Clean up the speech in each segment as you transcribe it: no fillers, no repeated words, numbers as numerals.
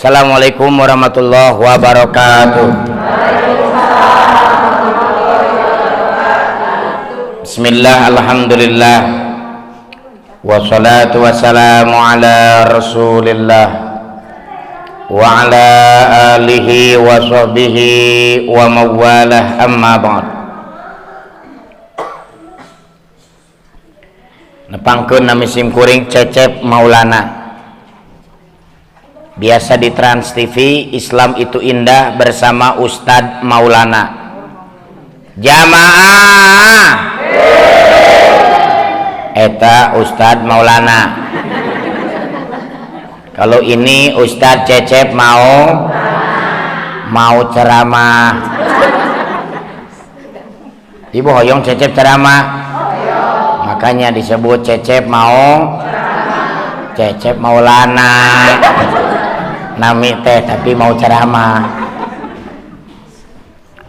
Assalamualaikum warahmatullahi wabarakatuh. Bismillah, alhamdulillah, wassalatu wassalamu ala rasulillah wa ala alihi wa sahbihi wa mawalah, amma ba'd. Nepangkeun nami sim kuring Cecep Maulana, biasa di Trans TV Islam Itu Indah bersama Ustadz Maulana. Jamaah eta Ustadz Maulana. Kalau ini Ustadz Cecep mau mau ceramah. Ibu hoyong Cecep ceramah, makanya disebut Cecep mau Cecep Maulana. Nami teh tapi mau ceramah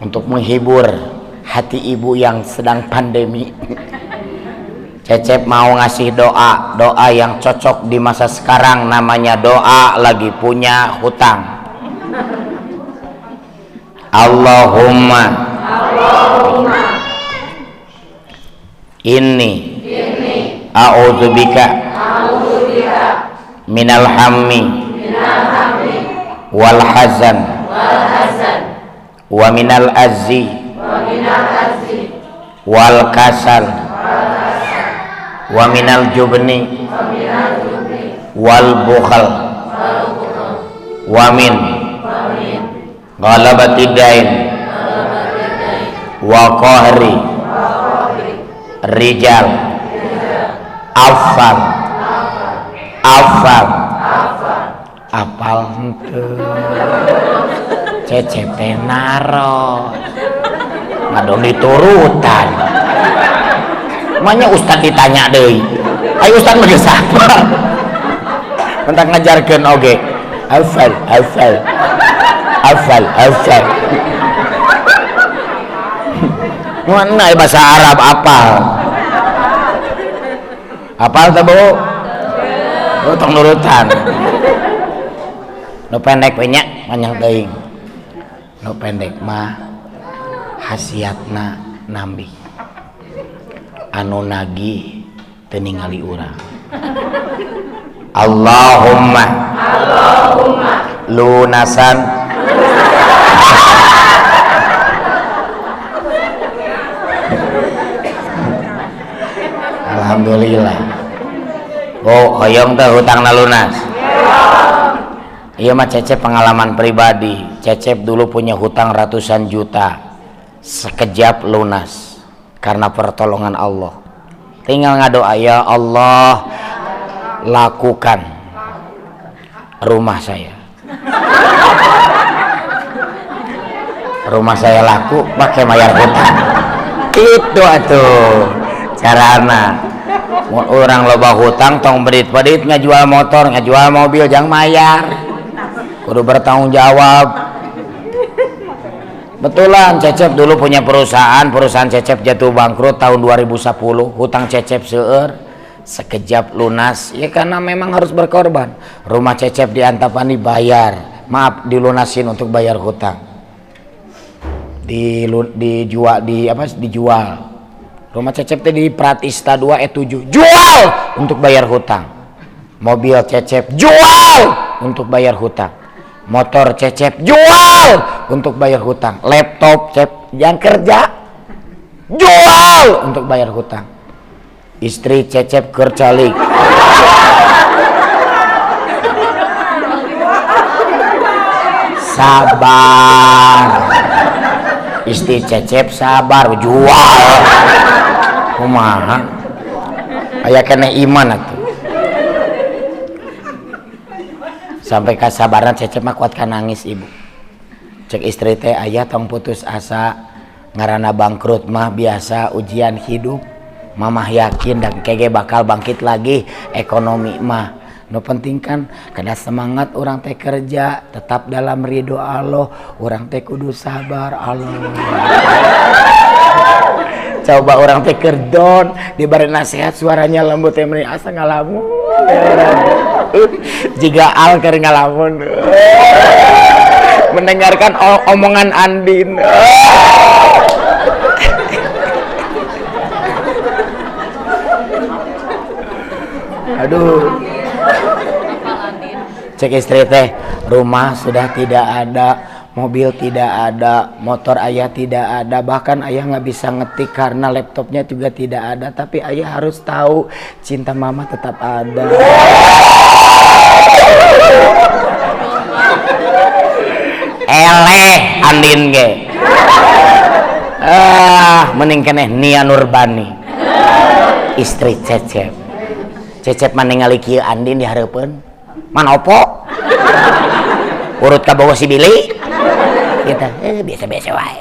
untuk menghibur hati ibu yang sedang pandemi. Cecep mau ngasih doa, doa yang cocok di masa sekarang, namanya doa lagi punya hutang. Allahumma, Allahumma inni, a'udzubika minal hammi wal hazan wa minal azzi wal kasal wa minal jubni wal bukhal wa min ghalabati dain wa qahri rijal. Afal afal apal henteu Cecep teh naros ngadon diturutan. Makanya ustad ditanya deui, ayo ustad mah geus hafal, mentak ngajarkeun oge hafal hafal hafal hafal. Mana bahasa Arab apal apal teh Bu? Oh, tong nurutan. Nu pendek we nya, panjang teuing. Nu pendek mah khasiatna nambih. Anu nagih teu ningali urang. Allahumma, Allahumma lunasan alhamdulillah. Oh, hoyong teh hutangna lunas. Iya mah Cecep pengalaman pribadi. Cecep dulu punya hutang ratusan juta, sekejap lunas karena pertolongan Allah. Tinggal ngadoa, ya Allah lakukan rumah saya. Rumah saya laku pakai bayar hutang. Itu atuh carana. Mun urang loba hutang tong bedit-bedit ngajual motor, ngajual mobil jang mayar. Kudu bertanggung jawab. Betulan Cecep dulu punya perusahaan, perusahaan Cecep jatuh bangkrut tahun 2010, hutang Cecep seueur, sekejap lunas ya karena memang harus berkorban. Rumah Cecep di Antapani bayar, maaf dilunasin untuk bayar hutang. Dijual di apa? Dijual. Rumah Cecep teh di Pratista 2 E7, jual untuk bayar hutang. Mobil Cecep jual untuk bayar hutang. Motor Cecep jual untuk bayar hutang. Laptop Cecep yang kerja jual untuk bayar hutang. Istri Cecep kercalik. Sabar. Istri Cecep sabar jual. Kumaha? Aya keneh iman atuh. Sampai kasabaran Cecep mah kuat ka nangis ibu. Cek istri teh ayah tong putus asa, ngarana bangkrut mah biasa ujian hidup. Mamah yakin dan kege bakal bangkit lagi ekonomi mah. Nu penting kan kada semangat orang teh kerja, tetap dalam ridho Allah, orang teh kudu sabar Allah. Coba orang teh kerdon diberi nasihat suaranya lembut teh meni asa ngalamun. Jika Al keur ngalamun mendengarkan omongan Andin. Aduh. Cek istri teh, rumah sudah tidak ada, mobil tidak ada, motor ayah tidak ada, bahkan ayah nggak bisa ngetik karena laptopnya juga tidak ada. Tapi ayah harus tahu, cinta mama tetap ada. Eleh Andin ge. Ah, mending keneh Nia Nurbani. Istri Cecep. Cecep mah ningali kieu Andin di hareupeun. Manopo? Urut ka bogo si Billy. Gitu, biasa-biasa wae.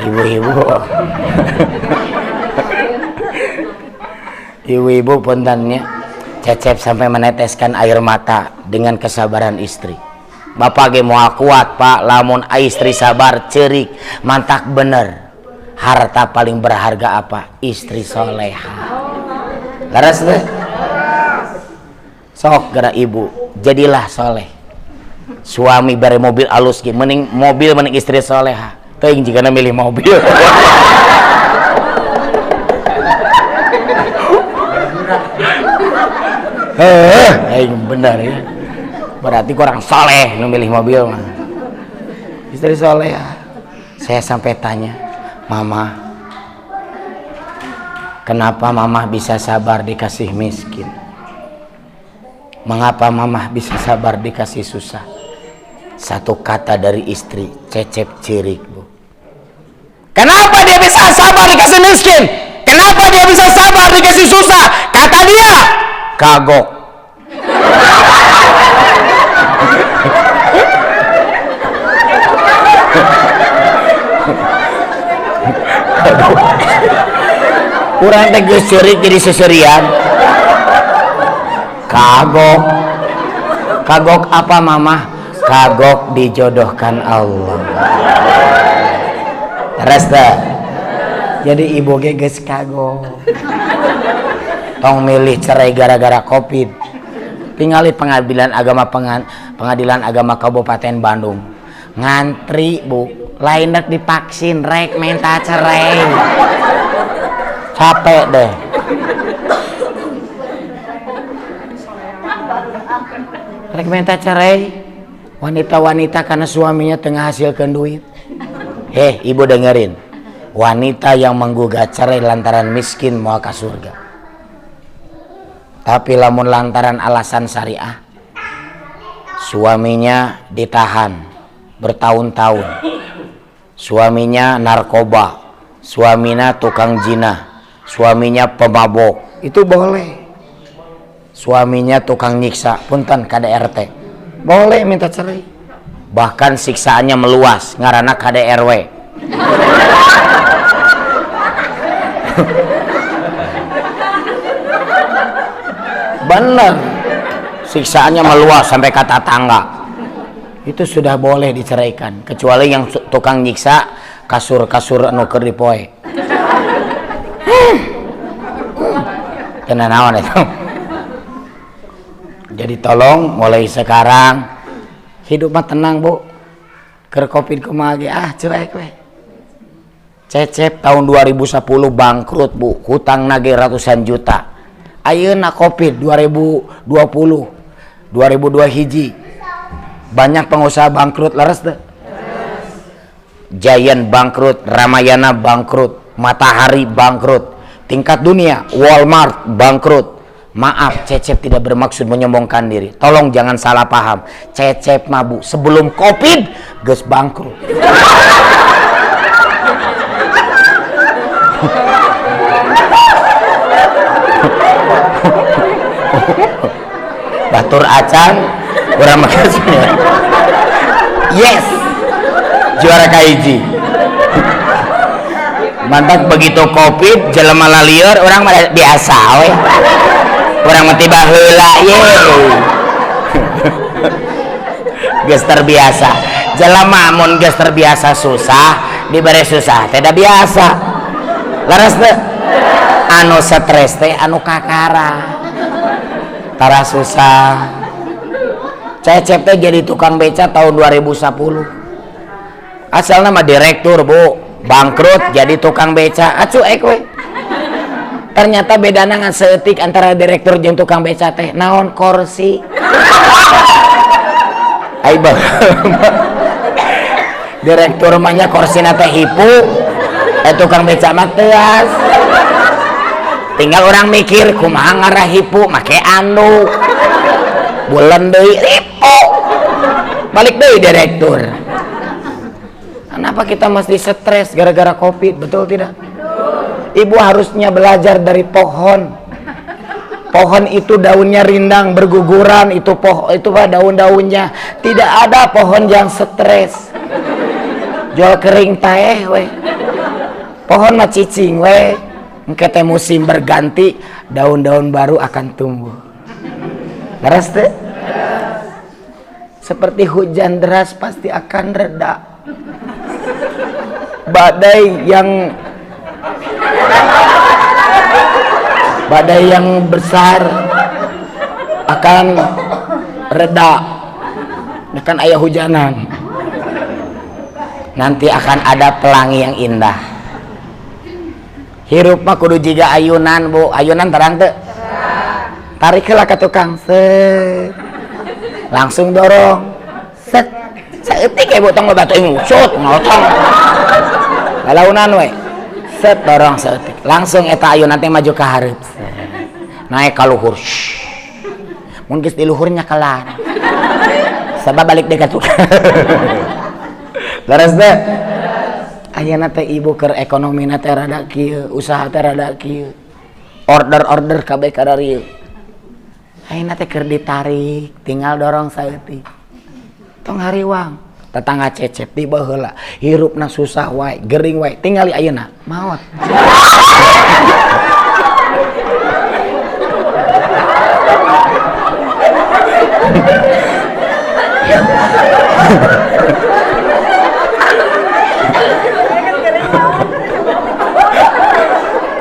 Ibu-ibu. Ibu-ibu puntennya. Cecep sampai meneteskan air mata dengan kesabaran istri. Bapak ge moal kuat, Pak, lamun istri sabar ceurik, mantak bener. Harta paling berharga apa? Istri soleha. Laras teh? Sok geura ibu, jadilah soleh. Suami bare mobil alus ge, mending mobil mending istri soleha. Teuing jigana milih mobil. Aing bener ya. Berarti kurang soleh nu milih mobil mah. Istri soleh ya. Saya sampai tanya, "Mama, kenapa mama bisa sabar dikasih miskin? Mengapa mama bisa sabar dikasih susah?" Satu kata dari istri, Cecep cirik, Bu. Kenapa dia bisa sabar dikasih miskin? Kenapa dia bisa sabar dikasih susah? Kata dia, kagok. Urang teh geus ceurik jadi seserian. Kagok. Kagok apa mama? Kagok dijodohkan Allah. Terus teh. Jadi ibu ge geus kagok. Tong milih cerai gara-gara Covid. Tingali pengadilan agama pengadilan agama Kabupaten Bandung. Ngantri, Bu. Lain rek divaksin, rek minta cerai. Capek deh. Rek minta cerai. Wanita-wanita karena suaminya tengah hasilkan duit. Heh, ibu dengerin. Wanita yang menggugat cerai lantaran miskin mau ke surga. Tapi lamun lantaran alasan syariah, suaminya ditahan bertahun-tahun, suaminya narkoba, suaminya tukang zina, suaminya pemabok, itu boleh. Suaminya tukang nyiksa, punten KDRT, boleh minta cerai. Bahkan siksaannya meluas, ngarana KDRW. Bener, siksaannya meluas sampai ke tetangga. Itu sudah boleh diceraikan, kecuali yang tukang nyiksa kasur-kasur anu keur dipoe. Teu naon itu. Jadi tolong mulai sekarang hidup mah tenang, Bu. Keur Covid kumaha ge ah cuek we. Cecep tahun 2010 bangkrut, Bu, hutang nage ratusan juta. Ayeuna Covid 2020, 2002 hiji. Banyak pengusaha bangkrut, leres teu? Giant bangkrut, Ramayana bangkrut, Matahari bangkrut. Tingkat dunia, Walmart bangkrut. Maaf, Cecep tidak bermaksud menyombongkan diri. Tolong jangan salah paham. Cecep mah, Bu, sebelum Covid geus bangkrut. Batur acan, urang makasih. Yes, juara kahiji. Mantap begitu Covid, jelema lalieur, urang mah biasa we. Urang mah tiba heula ye. Geus terbiasa. Jelema mun geus terbiasa susah, dibere susah teh da biasa. Leres teu? Anu stres teh anu kakara tara susah. Cecep teh jadi tukang beca tahun 2010. Asalna mah direktur, Bu. Bangkrut jadi tukang beca. Acu ek we. Ternyata bedana ngan seeutik antara direktur jeung tukang beca teh. Naon kursi. Ai direktur mah nya korsina teh hipu, tukang beca mah teuas. Tinggal orang mikir kumaha ngarah hipu make anduk. Bulan deui hipu. Balik deui direktur. Kenapa kita mesti stres gara-gara Covid, betul tidak? Ibu harusnya belajar dari pohon. Pohon itu daunnya rindang, berguguran, itu pohon itu pak daun-daunnya. Tidak ada pohon yang stres. Jual kering taeh we. Pohon mah cicing we. Engke teh musim berganti, daun-daun baru akan tumbuh. Leres teh? Seperti hujan deras pasti akan reda. Badai yang besar akan reda, akan aya hujanan. Nanti akan ada pelangi yang indah. Hirup mah kudu jiga ayunan, Bu. Ayunan terang teu? Tarik heula ka tukang, set. Langsung dorong. Set. Saeutik we, Bu, tong loba teuing sut ngotong. Lalaunan we. Set dorong saeutik. Langsung eta ayunan teh maju ka hareup. Naik ka luhur. Mun geus di luhurnya kelar. Sabab balik deui ka tukang. Leres teh? Ayeuna teh ibu keur ekonomina teh rada kieu, usaha teh rada kieu. Order-order kabeh kadarieu. Ayeuna teh keur ditarik, tinggal dorong saeutik. Tong hariwang, tetangga Cecep di baheula, hirupna susah wae, gering wae, tinggali ayeuna maot.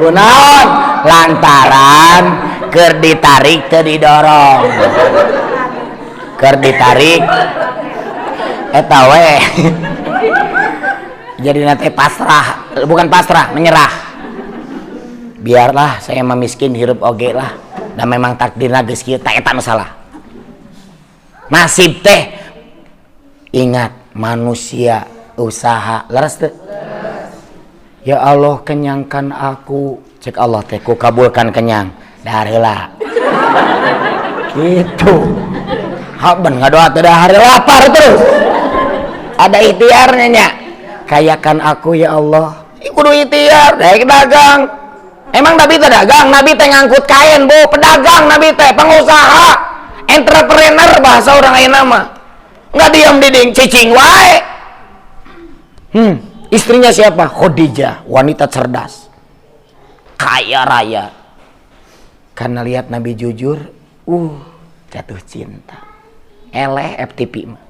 Kunaon? Lantaran keur ditarik teu didorong. Keur ditarik eta we. Jadi nanti pasrah, bukan pasrah, menyerah. Biarlah saya mah miskin hirup oge lah. Dan memang takdirna geus kieu, tak eta masalah. Nasib teh ingat manusia usaha leres teu? Ya Allah kenyangkan aku, cek Allah teh ku kabulkan kenyang. Dahar heula. Gitu. Haben ngadoa teh dahar lapar terus. Ada ikhtiarnya nya. Kayakan aku ya Allah. Ih, kudu ikhtiar, daek dagang. Emang Nabi teh dagang, Nabi teh ngangkut kain, Bu, pedagang Nabi teh, pengusaha, entrepreneur bahasa orang ayeuna mah. Nggak diam diding, cicing wae. Istrinya siapa? Khadijah, wanita cerdas, kaya raya. Karena lihat Nabi jujur, jatuh cinta. Eleh FTP mah.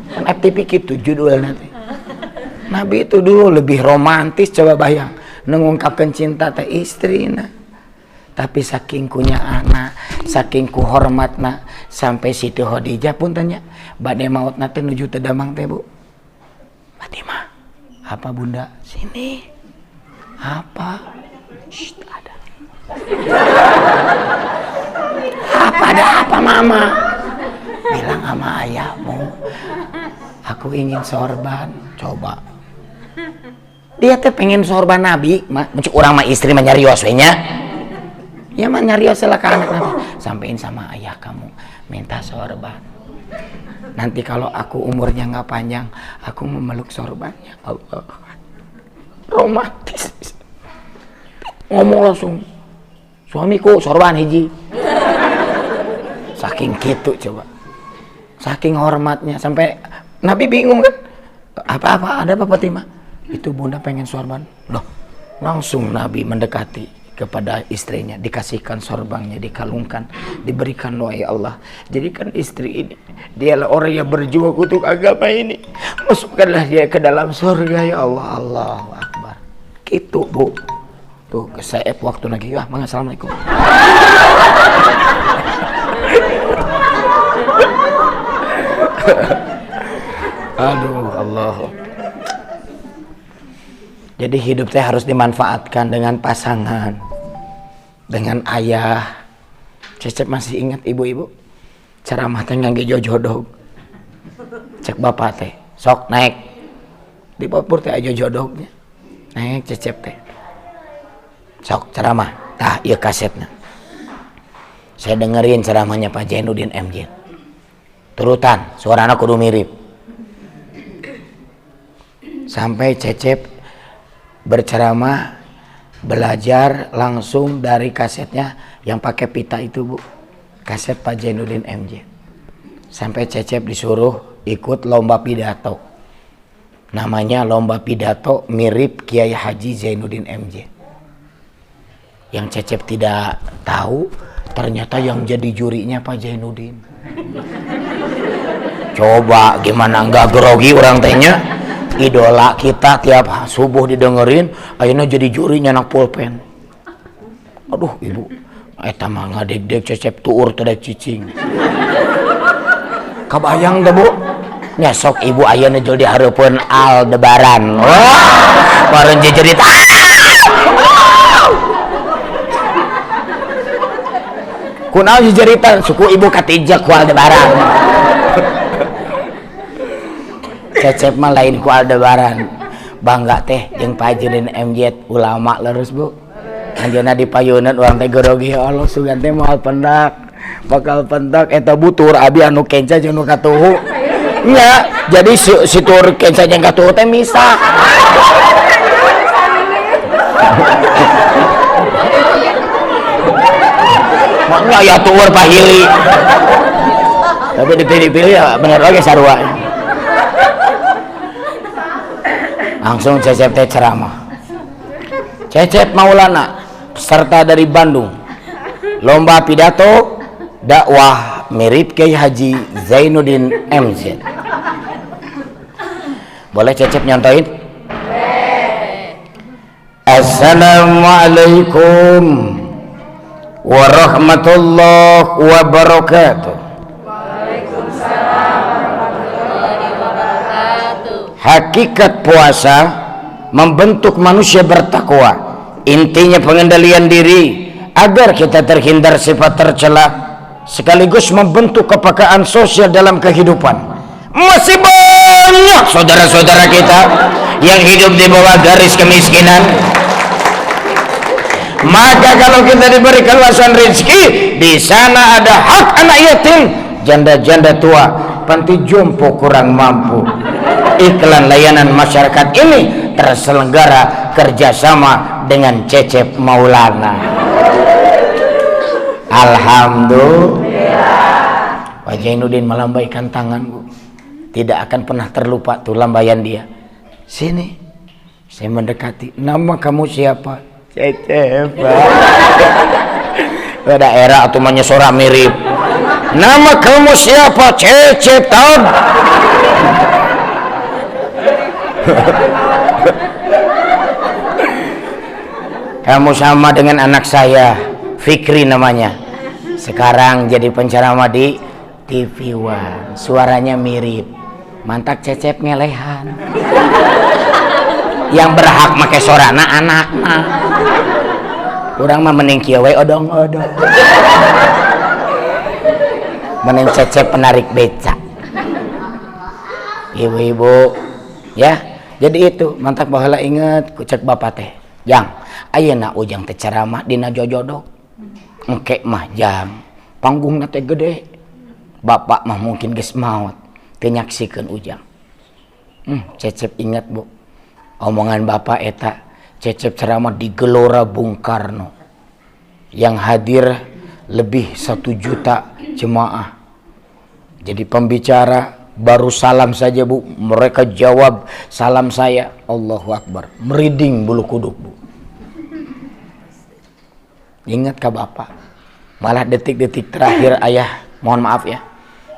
Kan FTP gitu judul nanti. Nabi itu dulu lebih romantis, coba bayang, mengungkapkan cinta teh istrina. Tapi saking kunya anak, saking ku hormatna, sampai Siti Khadijah pun tanya, bade mautna teh nuju teu damang teh, Bu. Fatimah, apa bunda? Sini. Apa? Shh, ada. Apa ada apa mama? Bilang sama ayahmu, aku ingin sorban. Coba. Dia teh pengen sorban Nabi, ma, mencuk urang mah istri mah nyarios we nya. Ya mah nyarios lah ka anak nanti. Sampein sama ayah kamu, minta sorban. Nanti kalau aku umurnya nggak panjang, aku memeluk sorbannya. Allah. Romantis. Ngomong langsung, suamiku sorban hiji. Saking gitu coba. Saking hormatnya sampai Nabi bingung kan. Apa-apa ada apa Fatimah? Itu bunda pengen sorban. Loh, langsung Nabi mendekati kepada istrinya, dikasihkan sorbannya, dikalungkan, diberikan doa, ya Allah, jadikan istri ini, dialah orang yang berjuang untuk agama ini, masukkanlah dia ke dalam surga ya Allah. Allahu Akbar. Gitu, Bu. Tuh keseep waktu lagi. Wah, mangga, assalamualaikum. Aduh, Allah. Jadi hidup teh harus dimanfaatkan dengan pasangan, dengan ayah. Cecep masih ingat, ibu-ibu, ceramah teh ngangge jojodog. Cek bapak teh, sok naik. Di dapur teh aja jodognya. Naik Cecep teh. Sok ceramah. Tah, ieu kasetnya. Saya dengerin ceramahnya Pak Jainuddin MZ. Turutan, suarana kudu mirip. Sampai Cecep berceramah, belajar langsung dari kasetnya yang pakai pita itu, Bu. Kaset Pak Jainuddin MZ. Sampai Cecep disuruh ikut lomba pidato. Namanya lomba pidato mirip Kiai Haji Zainuddin MZ. Yang Cecep tidak tahu, ternyata yang jadi jurinya Pak Zainuddin. Coba gimana nggak grogi orang tehnya? Idola kita tiap subuh didengerin, akhirnya jadi jurinya anak pulpen. Aduh, ibu, eta mah ngadeg-deg Cecep tuur teu cicing. Kabayang teh, Bu? Nya sok ibu ayeuna jol di hareupeun Aldebaran. Wah, bareng jejerit. Kunaon jejeritan suku ibu katijak ku Aldebaran. Cecep mah lain ku Aldebaran. Bangga teh jeung Pak Jainuddin MZ, ulama leres, Bu. Anjeunna dipayuneun urang teh grogi, ya Allah, sugan teh moal pendak. Bakal pendak eta butur abi anu kenca jeung nu katuhu. Nya, jadi si tur kenca jeung katuhu teh misah. Maknya ya tuur pahili. Tapi dipilih-pilih ya bener oge sarua. Langsung Cecep teh ceramah. Cecep Maulana peserta dari Bandung. Lomba pidato dakwah mirip Kiai Haji Zainuddin MZ. Boleh Cecep nyontoin? Assalamualaikum warahmatullahi wabarakatuh. Waalaikumsalam warahmatullahi wabarakatuh. Hakikat puasa membentuk manusia bertakwa. Intinya pengendalian diri agar kita terhindar sifat tercela, sekaligus membentuk kepekaan sosial dalam kehidupan. Masih banyak saudara-saudara kita yang hidup di bawah garis kemiskinan. Maka kalau kita diberi keluasan rezeki, di sana ada hak anak yatim, janda-janda tua, panti jompo kurang mampu. Iklan layanan masyarakat ini terselenggara kerjasama dengan Cecep Maulana. Alhamdulillah. Pak Jainuddin melambaikan tangan, Bu. Tidak akan pernah terlupa tuh lambaian dia. Sini, saya mendekati. Nama kamu siapa? Cecep. Beda era atau menyesora mirip. Nama kamu siapa? Cecep Tab. Kamu sama dengan anak saya, Fikri namanya. Sekarang jadi penceramah di TV One. Suaranya mirip. Mantak Cecep ngelehan. Yang berhak make sorana anakna. Urang mah mending kieu we odong-odong. Mending Cecep penarik beca. Ibu-ibu, ya. Jadi itu mantak baheula inget ku cek bapak teh. Jang, ayeuna ujang teh ceramah dina jojodog. Engke mah jang, panggungna teh gede. Bapak mah mungkin geus maot, teu nyaksikeun ujang. Cecep inget, Bu. Omongan bapak eta, Cecep ceramah di Gelora Bung Karno. Yang hadir lebih 1 juta jemaah. Jadi pembicara baru salam saja, Bu, mereka jawab salam saya. Allahu Akbar. Merinding bulu kuduk, Bu. Ingat ke bapak. Malah detik-detik terakhir ayah, mohon maaf ya,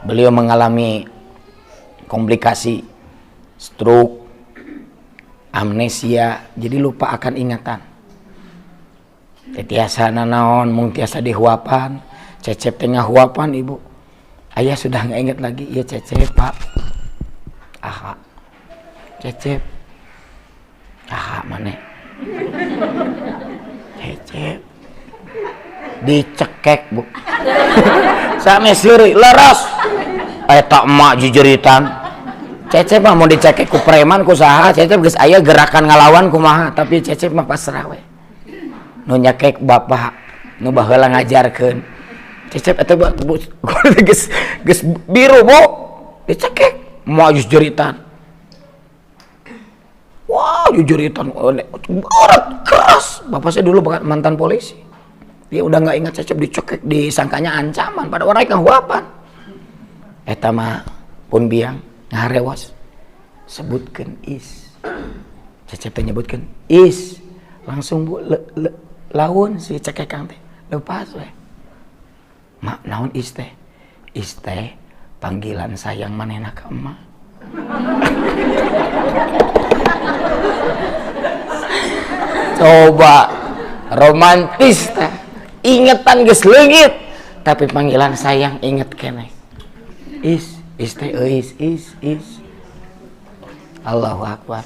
beliau mengalami komplikasi stroke, amnesia, jadi lupa akan ingatan. Teu tiasa nanaon, mung tiasa dihuapan. Cecep teh ngahuapan ibu. Ayah sudah nggak inget lagi, iya Cecep, Pak. Aha. Cecep. Aha maneh. Cecep. Dicekek, Bu. Same seuri leres. Eta emak jejeritan. Cecep mah mau dicekek ku preman ku saha, Cecep geus aya gerakan ngalawan kumaha, tapi Cecep mah pasrah we. Nu nyekek bapak nu baheula ngajarkeun. Cecep eta bu, geus geus biru, Bu. Dicekek, emak jejeritan. Wah, jejeritan berat keras. Bapak saya dulu mantan polisi. Dia udah nggak ingat Cecep dicekek, disangkanya ancaman pada orang yang huapan. Eta mah pun biang ngarewas. Sebutkan is. Cecep teh nyebutkeun is. Langsung, Bu, le, le, laun si cekekang teh lepas we. Mak, naon is teh? Is teh panggilan sayang manehna ka emak. Coba romantis teh. Ingetan geus leungit, tapi panggilan sayang inget keneh. Is, is teh is, is, is. Allahu Akbar.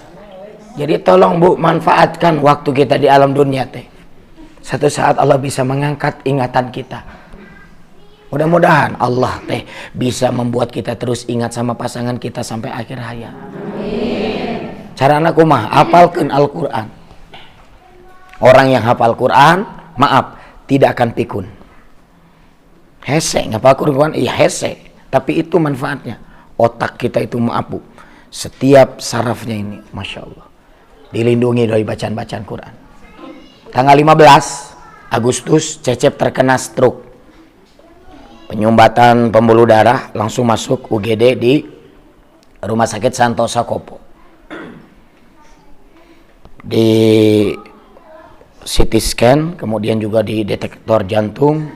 Jadi tolong, Bu, manfaatkan waktu kita di alam dunia teh. Satu saat Allah bisa mengangkat ingatan kita. Mudah-mudahan Allah teh bisa membuat kita terus ingat sama pasangan kita sampai akhir hayat. Carana kumaha? Apalkeun Al-Qur'an. Orang yang hafal Quran, maaf, tidak akan pikun. Hese, ngapal Quran, iya hese. Tapi itu manfaatnya. Otak kita itu, maaf Bu, setiap sarafnya ini, Masya Allah, dilindungi dari bacaan-bacaan Quran. Tanggal 15 Agustus, Cecep terkena stroke. Penyumbatan pembuluh darah, langsung masuk UGD di Rumah Sakit Santosa Kopo. Di CT scan, kemudian juga di detektor jantung,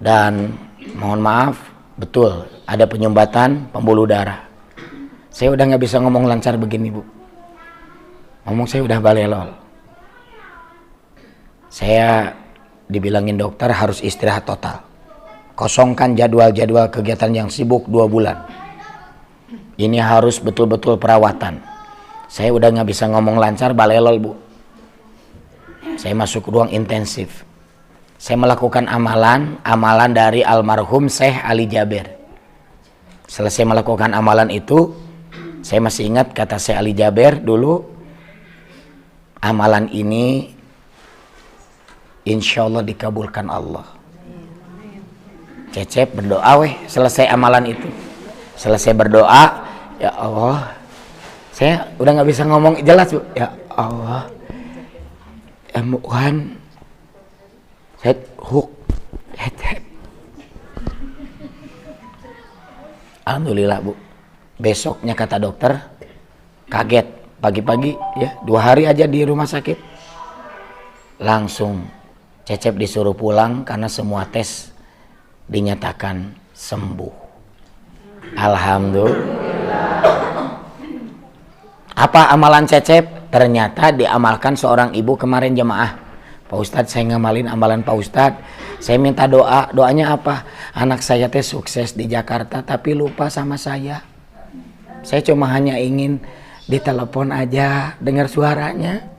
dan mohon maaf, betul ada penyumbatan pembuluh darah. Saya udah nggak bisa ngomong lancar begini, Bu. Ngomong saya udah balelol. Saya dibilangin dokter harus istirahat total. Kosongkan jadwal-jadwal kegiatan yang sibuk 2 bulan. Ini harus betul-betul perawatan. Saya udah nggak bisa ngomong lancar, balelol, Bu. Saya masuk ruang intensif. Saya melakukan amalan, amalan dari almarhum Syekh Ali Jaber. Selesai melakukan amalan itu, saya masih ingat kata Syekh Ali Jaber dulu, amalan ini insya Allah dikabulkan Allah. Cecep berdoa weh, selesai amalan itu. Selesai berdoa, ya Allah, saya udah nggak bisa ngomong jelas, Bu. Ya Allah, ya Tuhan, saya hook, Cecep. Alhamdulillah, Bu. Besoknya kata dokter, kaget pagi-pagi ya, 2 hari aja di rumah sakit. Langsung Cecep disuruh pulang karena semua tes dinyatakan sembuh. Alhamdulillah. Apa amalan Cecep? Ternyata diamalkan seorang ibu kemarin jemaah. Pak Ustadz, saya ngamalin amalan Pak Ustadz. Saya minta doa. Doanya apa? Anak saya teh sukses di Jakarta tapi lupa sama saya. Saya cuma hanya ingin ditelepon aja, dengar suaranya.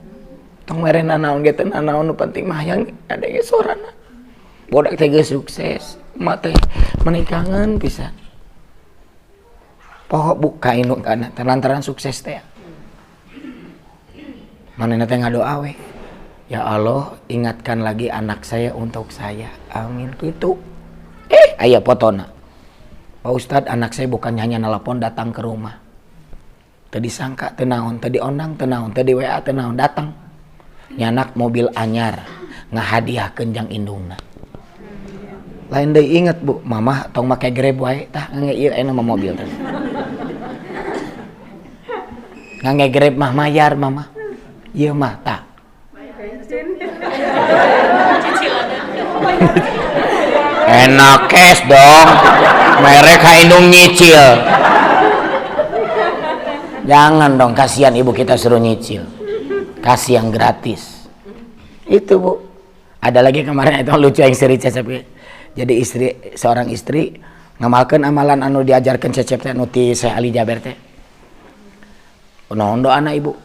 Tong mere nanaon ge teu nanaon, nu penting mah hayang adenge suarana. Bodak teh geus sukses, emak teh meuni kangen pisan. Poho buka indung kana lantaran sukses teh. Manehna teh ngadoa we. Ya Allah, ingatkan lagi anak saya untuk saya. Amin gitu. Aya fotona. Pak Ustadz, anak saya bukan hanya nelpon, datang ke rumah. Teu disangka, teu naon, teu diondang, teu naon, teu di WA, teu naon, datang. Nyanak mobil anyar, ngahadiahkeun jang indungna. Lain deui inget, Bu, mamah tong make Grab wae, tah ngange ieu ayeuna mah mobil teh. Ngange Grab mah mayar mamah. Ieu mah tah. Enak cash dong. Merek ka indung nyicil. Jangan dong, kasihan ibu kita suruh nyicil. Kasih yang gratis. Itu, Bu. Ada lagi kemarin itu lucu yang seri Cecep. Jadi istri, seorang istri ngamalkan amalan anu diajarkan Cecep teh, anu ti Syekh Ali Jaber teh. Naon doana ibu?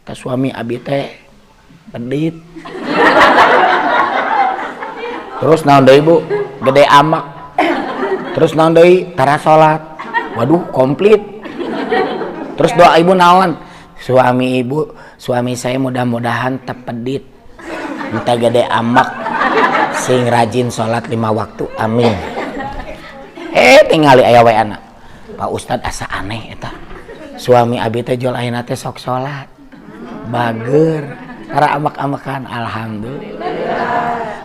Ka suami abi teh pedit. Terus naon deui ibu? Gede amak. Terus naon deui? Tara salat. Waduh, komplit. Terus doa ibu naon? Suami ibu, suami saya mudah-mudahan tepedit. Entah gede amak, sing rajin sholat 5 waktu, amin. Tingali aya we anak. Pak Ustad asa aneh eta. Suami abi teh jual ayeuna teh sok sholat. Bager, tara amak-amakan, alhamdulillah.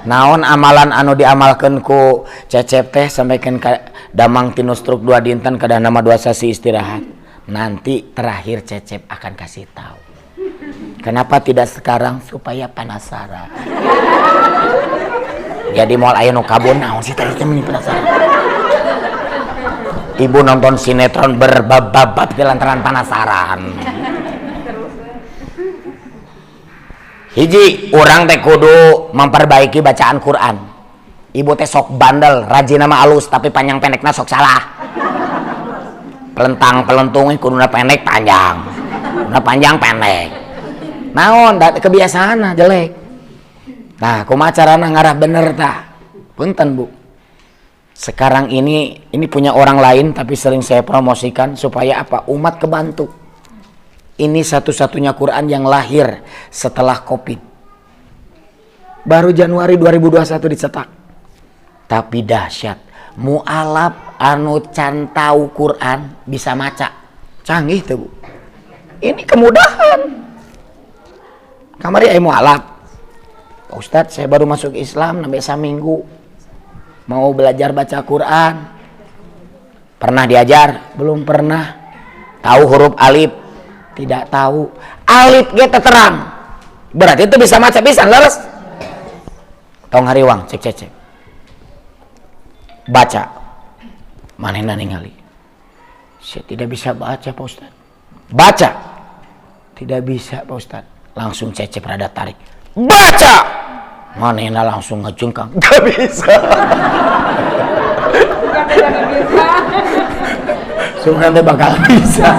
Naon amalan anu diamalkeun ku Cecep teh sampaikan ka damang tinu struk 2 dinten kada nama 2 sasi istirahat. Nanti terakhir Cecep akan kasih tahu. Kenapa tidak sekarang? Supaya penasaran. Jadi moal aya nu kabon naon sih tadi teh meni penasaran. Ibu nonton sinetron berbab-bab lantaran penasaran. Hiji, urang teh kudu memperbaiki bacaan Quran. Ibu teh sok bandel, rajin nama alus tapi panjang pendekna sok salah. Pelentang pelentungnya kuduna pendek panjang, kuduna panjang pendek. Naon kebiasaan jelek. Nah, kumaha carana ngarah bener tah? Punten bu. Sekarang ini punya orang lain tapi sering saya promosikan supaya apa? Umat kebantu. Ini satu-satunya Quran yang lahir setelah Covid. Baru Januari 2021 dicetak. Tapi dahsyat. Mu'alaf anu can tau Quran bisa maca. Canggih tuh bu. Ini kemudahan. Kamari aya mu'alaf. Pak Ustadz, saya baru masuk Islam sampai saminggu. Mau belajar baca Quran. Pernah diajar? Belum pernah. Tahu huruf alif? Tidak tahu. Alif ge terang. Berarti itu bisa maca bisa leres. Tong hariwang cek cek cek. Baca. Manehna ningali. Saya tidak bisa baca Pak Ustad. Baca. Tidak bisa Pak Ustad. Langsung Cecep rada tarik. Baca. Manehna langsung ngejengkang. Gak bisa. Sungguh nanti bakal bisa.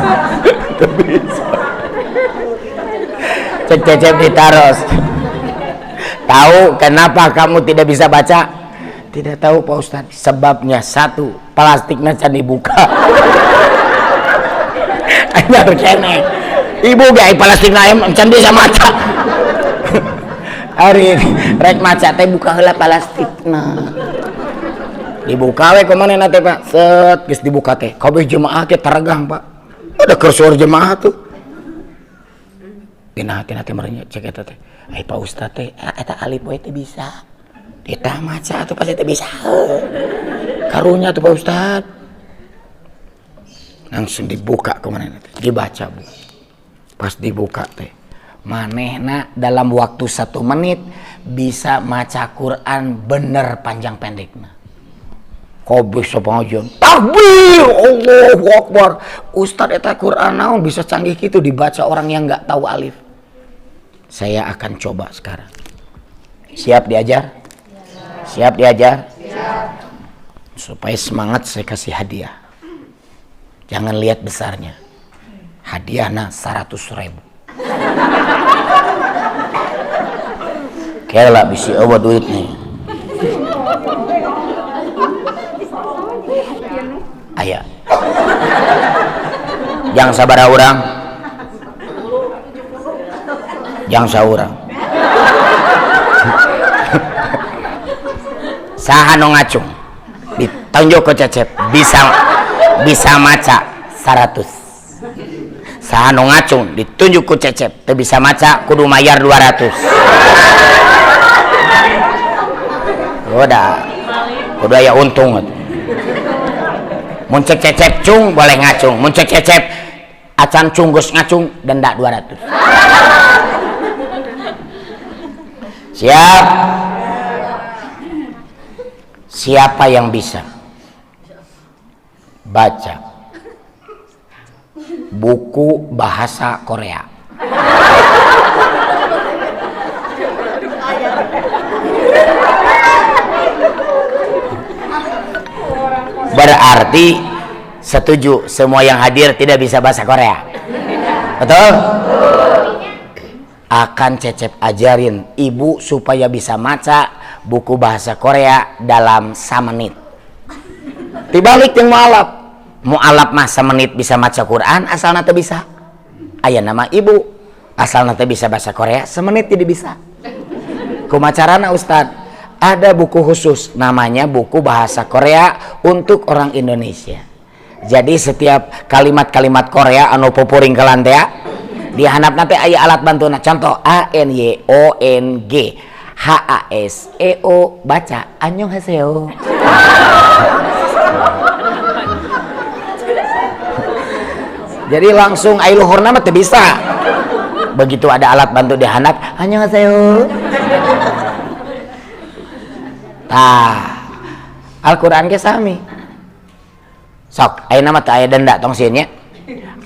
Gak bisa. Cek Cecep ditaros. Tahu kenapa kamu tidak bisa baca? Tidak tahu Pak Ustad. Sebabnya satu, plastiknya can dibuka. Anyar keneh. Ibu ge plastikna can bisa maca. Ari rek maca teh buka heula plastikna. Dibuka we kumaha teh Pak? Set geus dibuka teh. Kabeh jemaah ge teregang Pak. Ada kersor jemaah tuh. Dina hatina teh merenya cek eta teh. Ai Pak Ustad teh eta alif we teh bisa. Eta maca tuh pasti teh bisa. Karunya tuh Pak Ustad. Langsung dibuka kemana teh. Dibaca bu. Pas dibuka teh. Manehna dalam waktu 1 menit bisa maca Quran bener panjang pendekna. Kabeh sapangajian. Takbir, Allahu Akbar. Ustad eta Quran naon bisa canggih gitu dibaca orang yang nggak tahu alif. Saya akan coba sekarang. Siap diajar? Siap diajar? Siap. Supaya semangat saya kasih hadiah. Jangan lihat besarnya. Hadiahnya 100.000. Kela bisi eueuh duit nih. Aya. Jang sabaraha urang? Jang saurang. Saha nu ngacung? Ditunjuk ke Cecep, bisa maca 100. Saha nu ngacung ditunjuk ku Cecep, teu bisa maca kudu mayar 200. Udah. Kudu aya untung atuh. Mun cek Cecep cung boleh ngacung, mun cek Cecep acan cung geus ngacung denda 200. Siap? Siapa yang bisa baca buku bahasa Korea? Berarti setuju semua yang hadir tidak bisa bahasa Korea. Betul? Akan Cecep ajarin ibu supaya bisa maca buku bahasa Korea dalam samenit. Dibalik yang mualaf. Mualaf mah samenit bisa maca Quran asalna teu bisa. Aya nama ibu asalna teu bisa bahasa Korea semenit jadi bisa. Kumaha carana Ustad? Ada buku khusus namanya buku bahasa Korea untuk orang Indonesia. Jadi setiap kalimat-kalimat Korea anu pupuring ke lantai di handapna teh aya alat bantuna. Contoh A N Y O N G H A S E O, baca annyeonghaseyo. Jadi langsung ai luhurna mah teu bisa. Begitu ada alat bantu di handap annyeonghaseyo. Tah, Al-Qur'an ge sami. Sok, ayeuna mah teu aya denda tong sieun nya.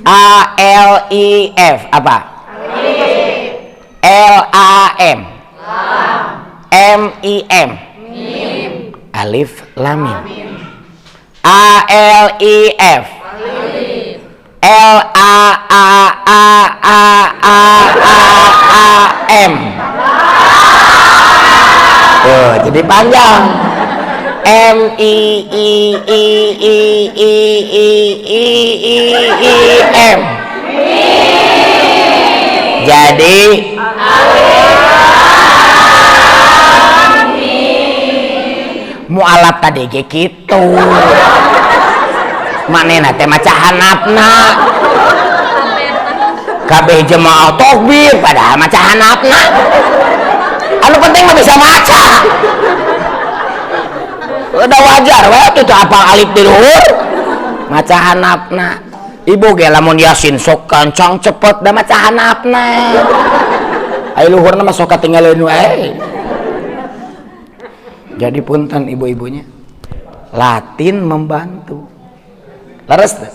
A L I F apa? Alif. L A M. Lam. M I M. Mim. Alif lam mim. A L I F. Alif. L A A A A A A A M. Tuh, jadi panjang. M I I I I I I I I I M. Jadi mualaf tadi ge kitu. Manehna teh maca hanapna. Kabeh jemaah takbir padahal maca hanapna. Anu penting mah bisa maca. Udah wajar we atuh teu apal alif di luhur. Maca hanapna. Ibu ge lamun Yasin sok kancang cepet da maca hanapna. Ai luhurna mah sok katinggaleun wae. Jadi punten ibu-ibunya. Latin membantu. Leres teu?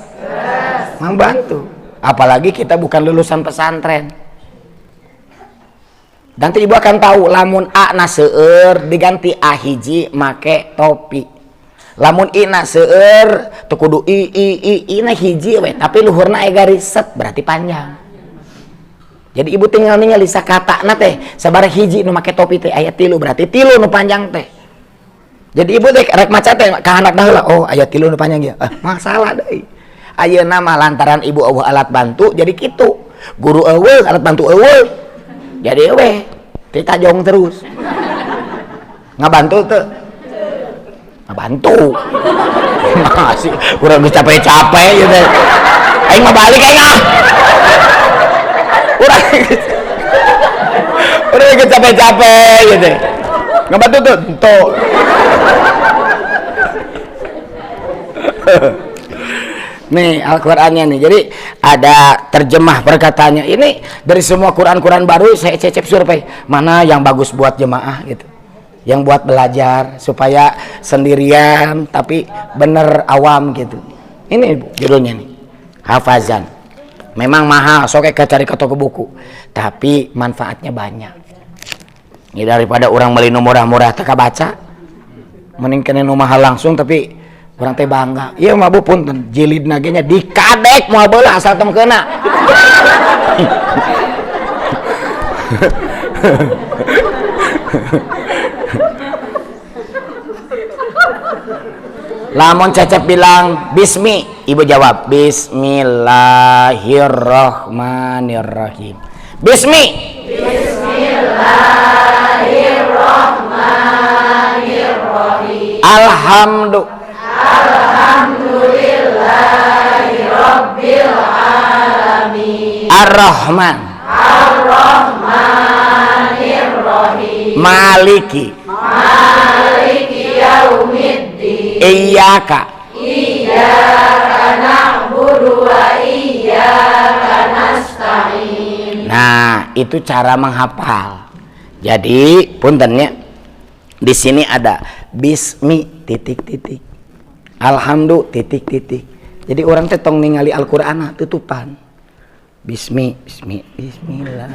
Membantu. Apalagi kita bukan lulusan pesantren. Nanti ibu akan tahu lamun A na seueur diganti A hiji make topi. Lamun I na seueur teu kudu I I I I na hiji we, tapi luhurna aya garis set berarti panjang. Jadi ibu tinggal ningali sakatana teh sabaraha hiji nu make topi teh aya 3 berarti 3 nu panjang teh. Jadi ibu teh rek maca teh ka handapna heula, oh aya 3 nu panjang ieu. Ah, masalah deui. Ayeuna mah lantaran ibu eueuh alat bantu jadi kitu. Guru eueuh alat bantu eueuh. Jadi weh, ditajong terus. Ngabantu teu? Ngabantu. Masih urang geus capek-capek ieu teh. Aing mah balik aing ah. Urang geus capek-capek ieu teh. Ngabantu teu? Henteu. Nih Al-Qur'annya nih. Jadi ada terjemah perkataannya. Ini dari semua Quran-Quran baru saya Cecep survei mana yang bagus buat jemaah gitu. Yang buat belajar supaya sendirian tapi bener awam gitu. Ini Bu, judulnya nih. Hafazan. Memang mahal, sok ke cari ke toko buku, tapi manfaatnya banyak. Ini daripada orang beli nu murah-murah teu kabaca, mending kene nu mahal langsung tapi orang teh bangga. Ieu mah Bu punten, jilidna ge nya dikadek moal beula asal tong keuna. Lamun Cecep bilang bismi, ibu jawab bismillahirrahmanirrahim. Bismi. Bismillahirrahmanirrahim. Alhamdulillah. Alhamdulillahirabbil alamin. Ar-Rahman. Ar-Rahmanirrahim. Maliki. Maliki yaumiddin. Iyyaka. Iyyaka na'budu wa iyyaka nasta'in. Nah, itu cara menghafal. Jadi, puntennya di sini ada bismi titik titik. Alhamdu titik titik. Jadi orang teh tong ningali Al-Qur'an tutupan. Bismi, bismi, bismillah.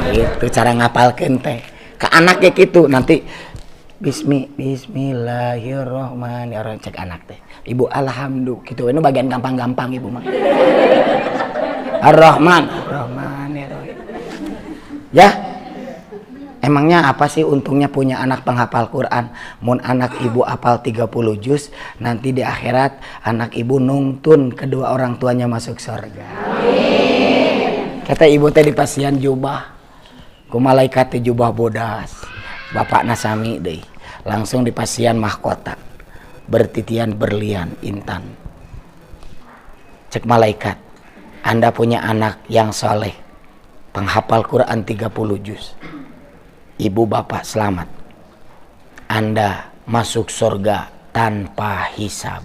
Itu cara ngapalkeun teh. Ke anaknya gitu nanti Bismillahirrohmanirrohim cek anak teh. Ibu alhamdulillah gitu. Ini bagian gampang-gampang ibu mah. Ar-Rahman, Ar-Rahmanirrohim. Ya. Emangnya apa sih untungnya punya anak penghafal Quran? Mun anak ibu apal 30 juz, nanti di akhirat anak ibu nungtun kedua orang tuanya masuk surga. Amin. Kata ibu teh dipasian jubah. Ku malaikat teh jubah bodas. Bapakna sami deui. Langsung dipasian mahkota. Bertitian berlian intan. Cek malaikat, Anda punya anak yang soleh, penghafal Quran 30 juz. Ibu bapak selamat. Anda masuk surga tanpa hisab.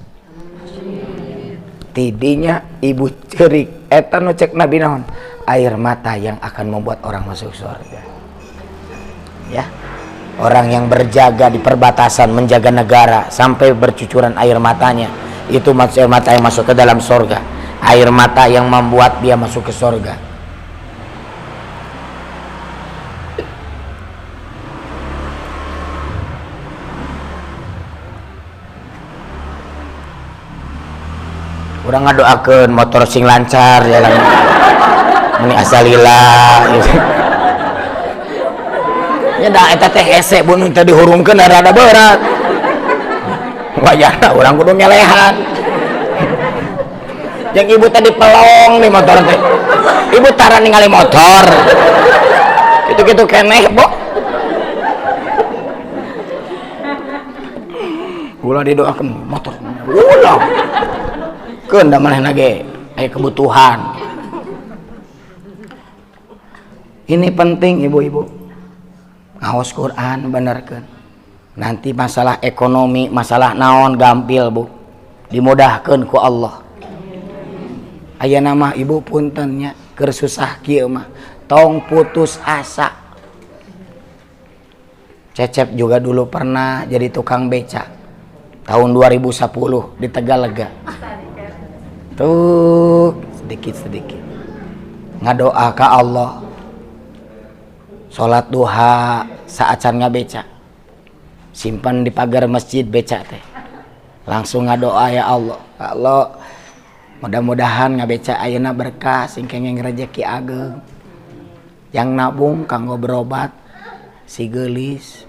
Tidinya ibu cerik eta nu cek Nabi naon? Air mata yang akan membuat orang masuk surga. Ya. Orang yang berjaga di perbatasan menjaga negara sampai bercucuran air matanya, itu air mata yang masuk ke dalam surga. Air mata yang membuat dia masuk ke surga. Urang ngadoakeun motor sing lancar jalan. Meni asalila gitu. Nya da eta teh hese bunuh teh dihurungkeun rada berat. Wayahna urang kudu ngelehan. Jeung ibu teh dipelong di motor teh. Ibu tara ningali motor. Kitu-kitu keneh, Bo. Ulah didoakeun motor. Ulah. Keun da manehna ge aya kebutuhan. Ini penting ibu-ibu. Ngaos Quran benerkeun. Nanti masalah ekonomi, masalah naon gampil, Bu. Dimudahkeun ku Allah. Ayeuna mah ibu punten nya keur susah kieu mah tong putus asa. Cecep juga dulu pernah jadi tukang beca. Tahun 2010 di Tegalega. Tuh sedikit-sedikit ngadoa ka Allah, sholat duha saat can ngabeca, simpan di pagar masjid beca teh, langsung ngadoa ya Allah, Allah mudah-mudahan ngabeca ayeuna berkah sing kenging rejeki ageng, yang nabung kanggo berobat si geulis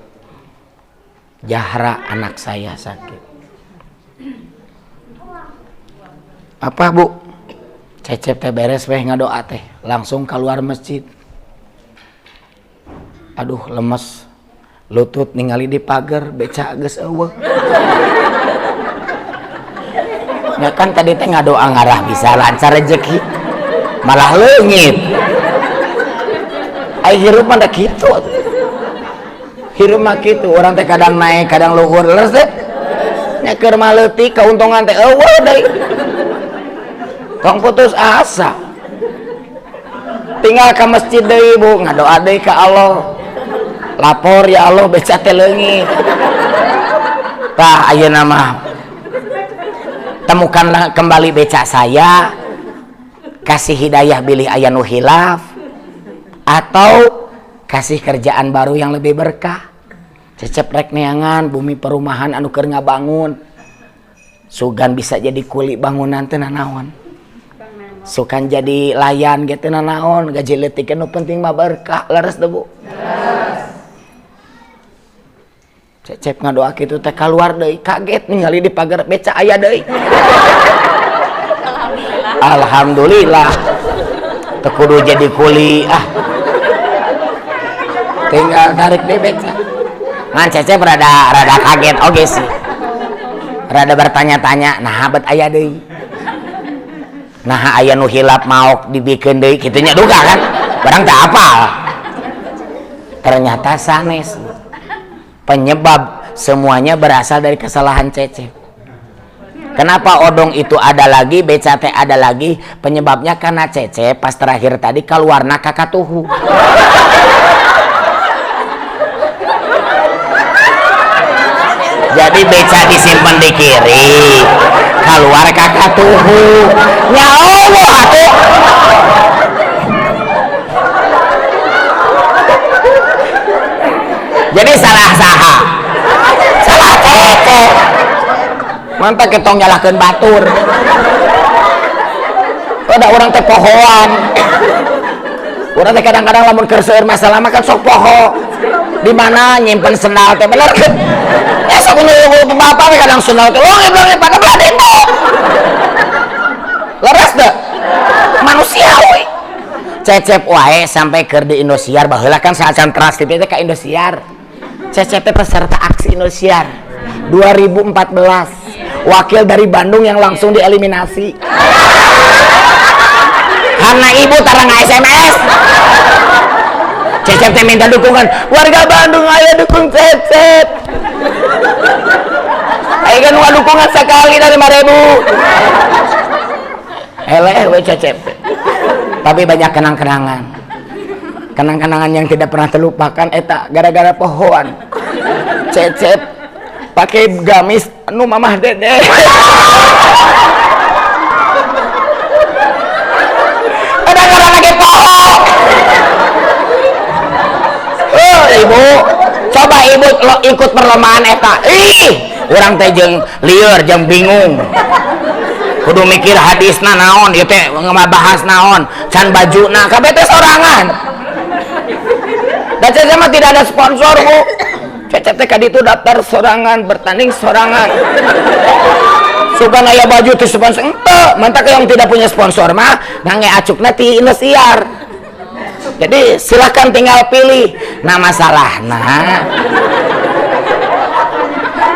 Jahra anak saya sakit. Apa bu? Cecep teh beres weh ngadoa teh, langsung keluar masjid. Aduh lemes, lutut ningali di pagar beca geus eueuh. Ya kan tadi teh ngadoa ngarah bisa lancar rezeki, malah leungit. Ai hirup mah da kitu. Hirup mah kitu, urang teh kadang naik, kadang luhur, leres teh. Nya keur mah leutik keuntungan teh eueuh deui. Tong putus asa. Tinggal ke masjid deui bu, ngadoa deui ka Allah. Lapor ya Allah beca teh leungit. Tah ayeuna mah temukanlah kembali beca saya, kasih hidayah bilih aya nu hilaf atau kasih kerjaan baru yang lebih berkah. Cecep rek neangan bumi perumahan anu keur ngabangun. Sugan bisa jadi kuli bangunan teh nanaon. Sukan jadi layan gitu nanaon, gaji leutik nu penting mah berkah, leres teu bu? Leres. Cecep ngadoa kitu teh kaluar deui, kaget ningali di pagar beca aya deui. Alhamdulillah. Alhamdulillah. Teu kudu jadi kuli ah. Tinggal tarik deui beca. Ngan Cecep rada rada kaget oge sih. Rada bertanya-tanya, nah bet aya deui. Nah aya nu hilap maok dibikeun deui kitu nya duga kan barang teu apal. Ternyata sanes. Penyebab semuanya berasal dari kesalahan Cecep. Kenapa odong itu ada lagi, beca teh ada lagi? Penyebabnya karena Cecep pas terakhir tadi keluarna kakatuhu. Jadi beca disimpan di kiri, keluar kakatuhu. Ya Allah atuh. Jadi salah saha. Mantap ketong nyalahkeun batur. Ada orang teh pohoan. Urang teh kadang-kadang lamun keur seueur masalah mah kan sok poho. Di mana nyimpen sendal teh bener kan? Ya sok nunggu bapak we kadang sendal teh oh bener pada belah ditu. Leres teu? Manusiawi. Cecep wae sampai keur di Indosiar baheula kan saacan Trans TV teh ka Indosiar. Cecep teh peserta aksi Indosiar 2014. Wakil dari Bandung yang langsung dieliminasi. Karena ibu tara nge-SMS. Cecep teh minta dukungan warga Bandung, ayo dukung Cecep. Ayo kan uang dukungan sekali dari 5.000. Eleh we Cecep. Tapi banyak kenang-kenangan. Kenang-kenangan yang tidak pernah terlupakan eta gara-gara pohoan. Cecep pakai gamis anu mamah dede. Kadang-kadang lagi poho. Oh, ibu, coba ibu lo ikut perlombaan eta. Ih, urang teh jeung lieur jeung bingung. Kudu mikir hadisna naon, ieu teh ngebahas naon, can bajuna kabeh teh sorangan. Da Cecep mah tidak ada sponsor, Bu. Cecep teh ka ditu daftar sorangan, bertanding sorangan. Sugan aya baju teh sponsor ente, mantak yang tidak punya sponsor mah ngangge acukna ti Indosiar. Jadi silahkan tinggal pilih. Nah masalahna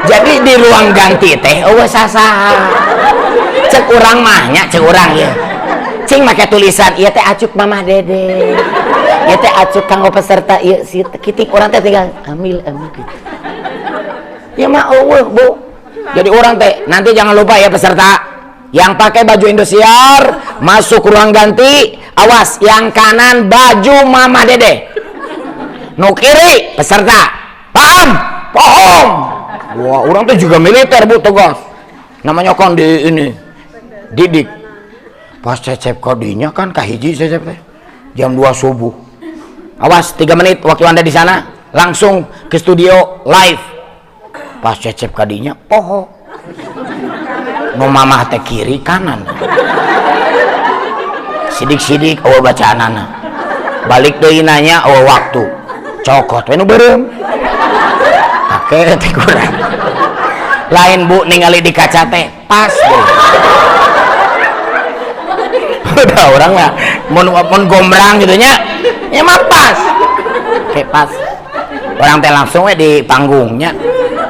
jadi di ruang ganti teh eueuh sasaha. Cek urang mah nya, cek urang ieu. Cing make tulisan ieu teh acuk Mamah Dede. Ieu teh acuk kanggo peserta ieu si kitik urang teh tinggal ambil ambil gitu. Ya mah eueuh, Bu. Jadi orang teh nanti jangan lupa ya peserta yang pakai baju Indosiar masuk ruang ganti, awas yang kanan baju Mama Dede, nu kiri peserta. Paham? Paham. Wah, orang tuh juga militer, Bu, tegas. Namanya kan di ini didik. Pas Cecep kodinya kan kahiji Cecep teh jam 2 subuh. Awas 3 menit waktu Anda di sana langsung ke studio live. Pas Cecep kadinya poho. Nu mamah teh kiri kanan. Sidik-sidik eueuh bacaanana. Balik deui nanya eueuh waktu. Cokot we nu beureum. Pake teh kurang. Lain Bu ningali di kaca teh pas deh. Udah orang mah mun gombrang gitu nya. Ya mah pas. Oke pas. Orang teh langsung we di panggungnya.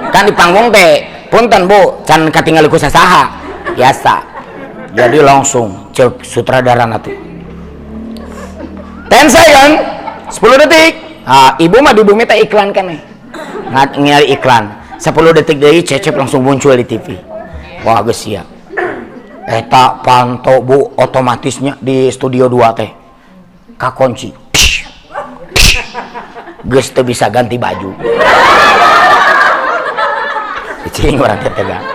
Kan di panggung teh punten Bu, can katingali ku sasaha. Biasa. Jadi langsung cek sutradara nanti. 10 second, 10 detik. Ah, ibu mah di bumi teh iklan kan nih. Ngali iklan. 10 detik deui Cecep langsung muncul di TV. Wah, geus siap. Eta panto Bu otomatisnya di studio 2 teh. Kakunci. Geus teu bisa ganti baju. Cing orang teh tegang.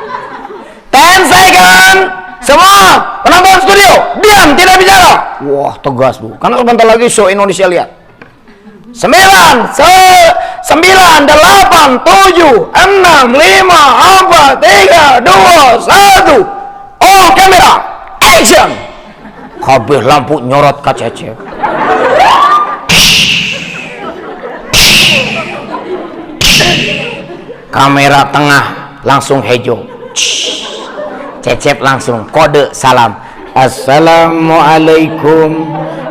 10 second. Semua penonton studio diam, tidak bicara. Wah, tegas Bu. Karena sebentar lagi show Indonesia lihat. 9, 8, 7, 6, 5, 4, 3, 2, 1. All kamera action. Kabeh lampu nyorot ka Cecep. Kamera tengah langsung hejo. Cecep langsung kode salam. Assalamualaikum.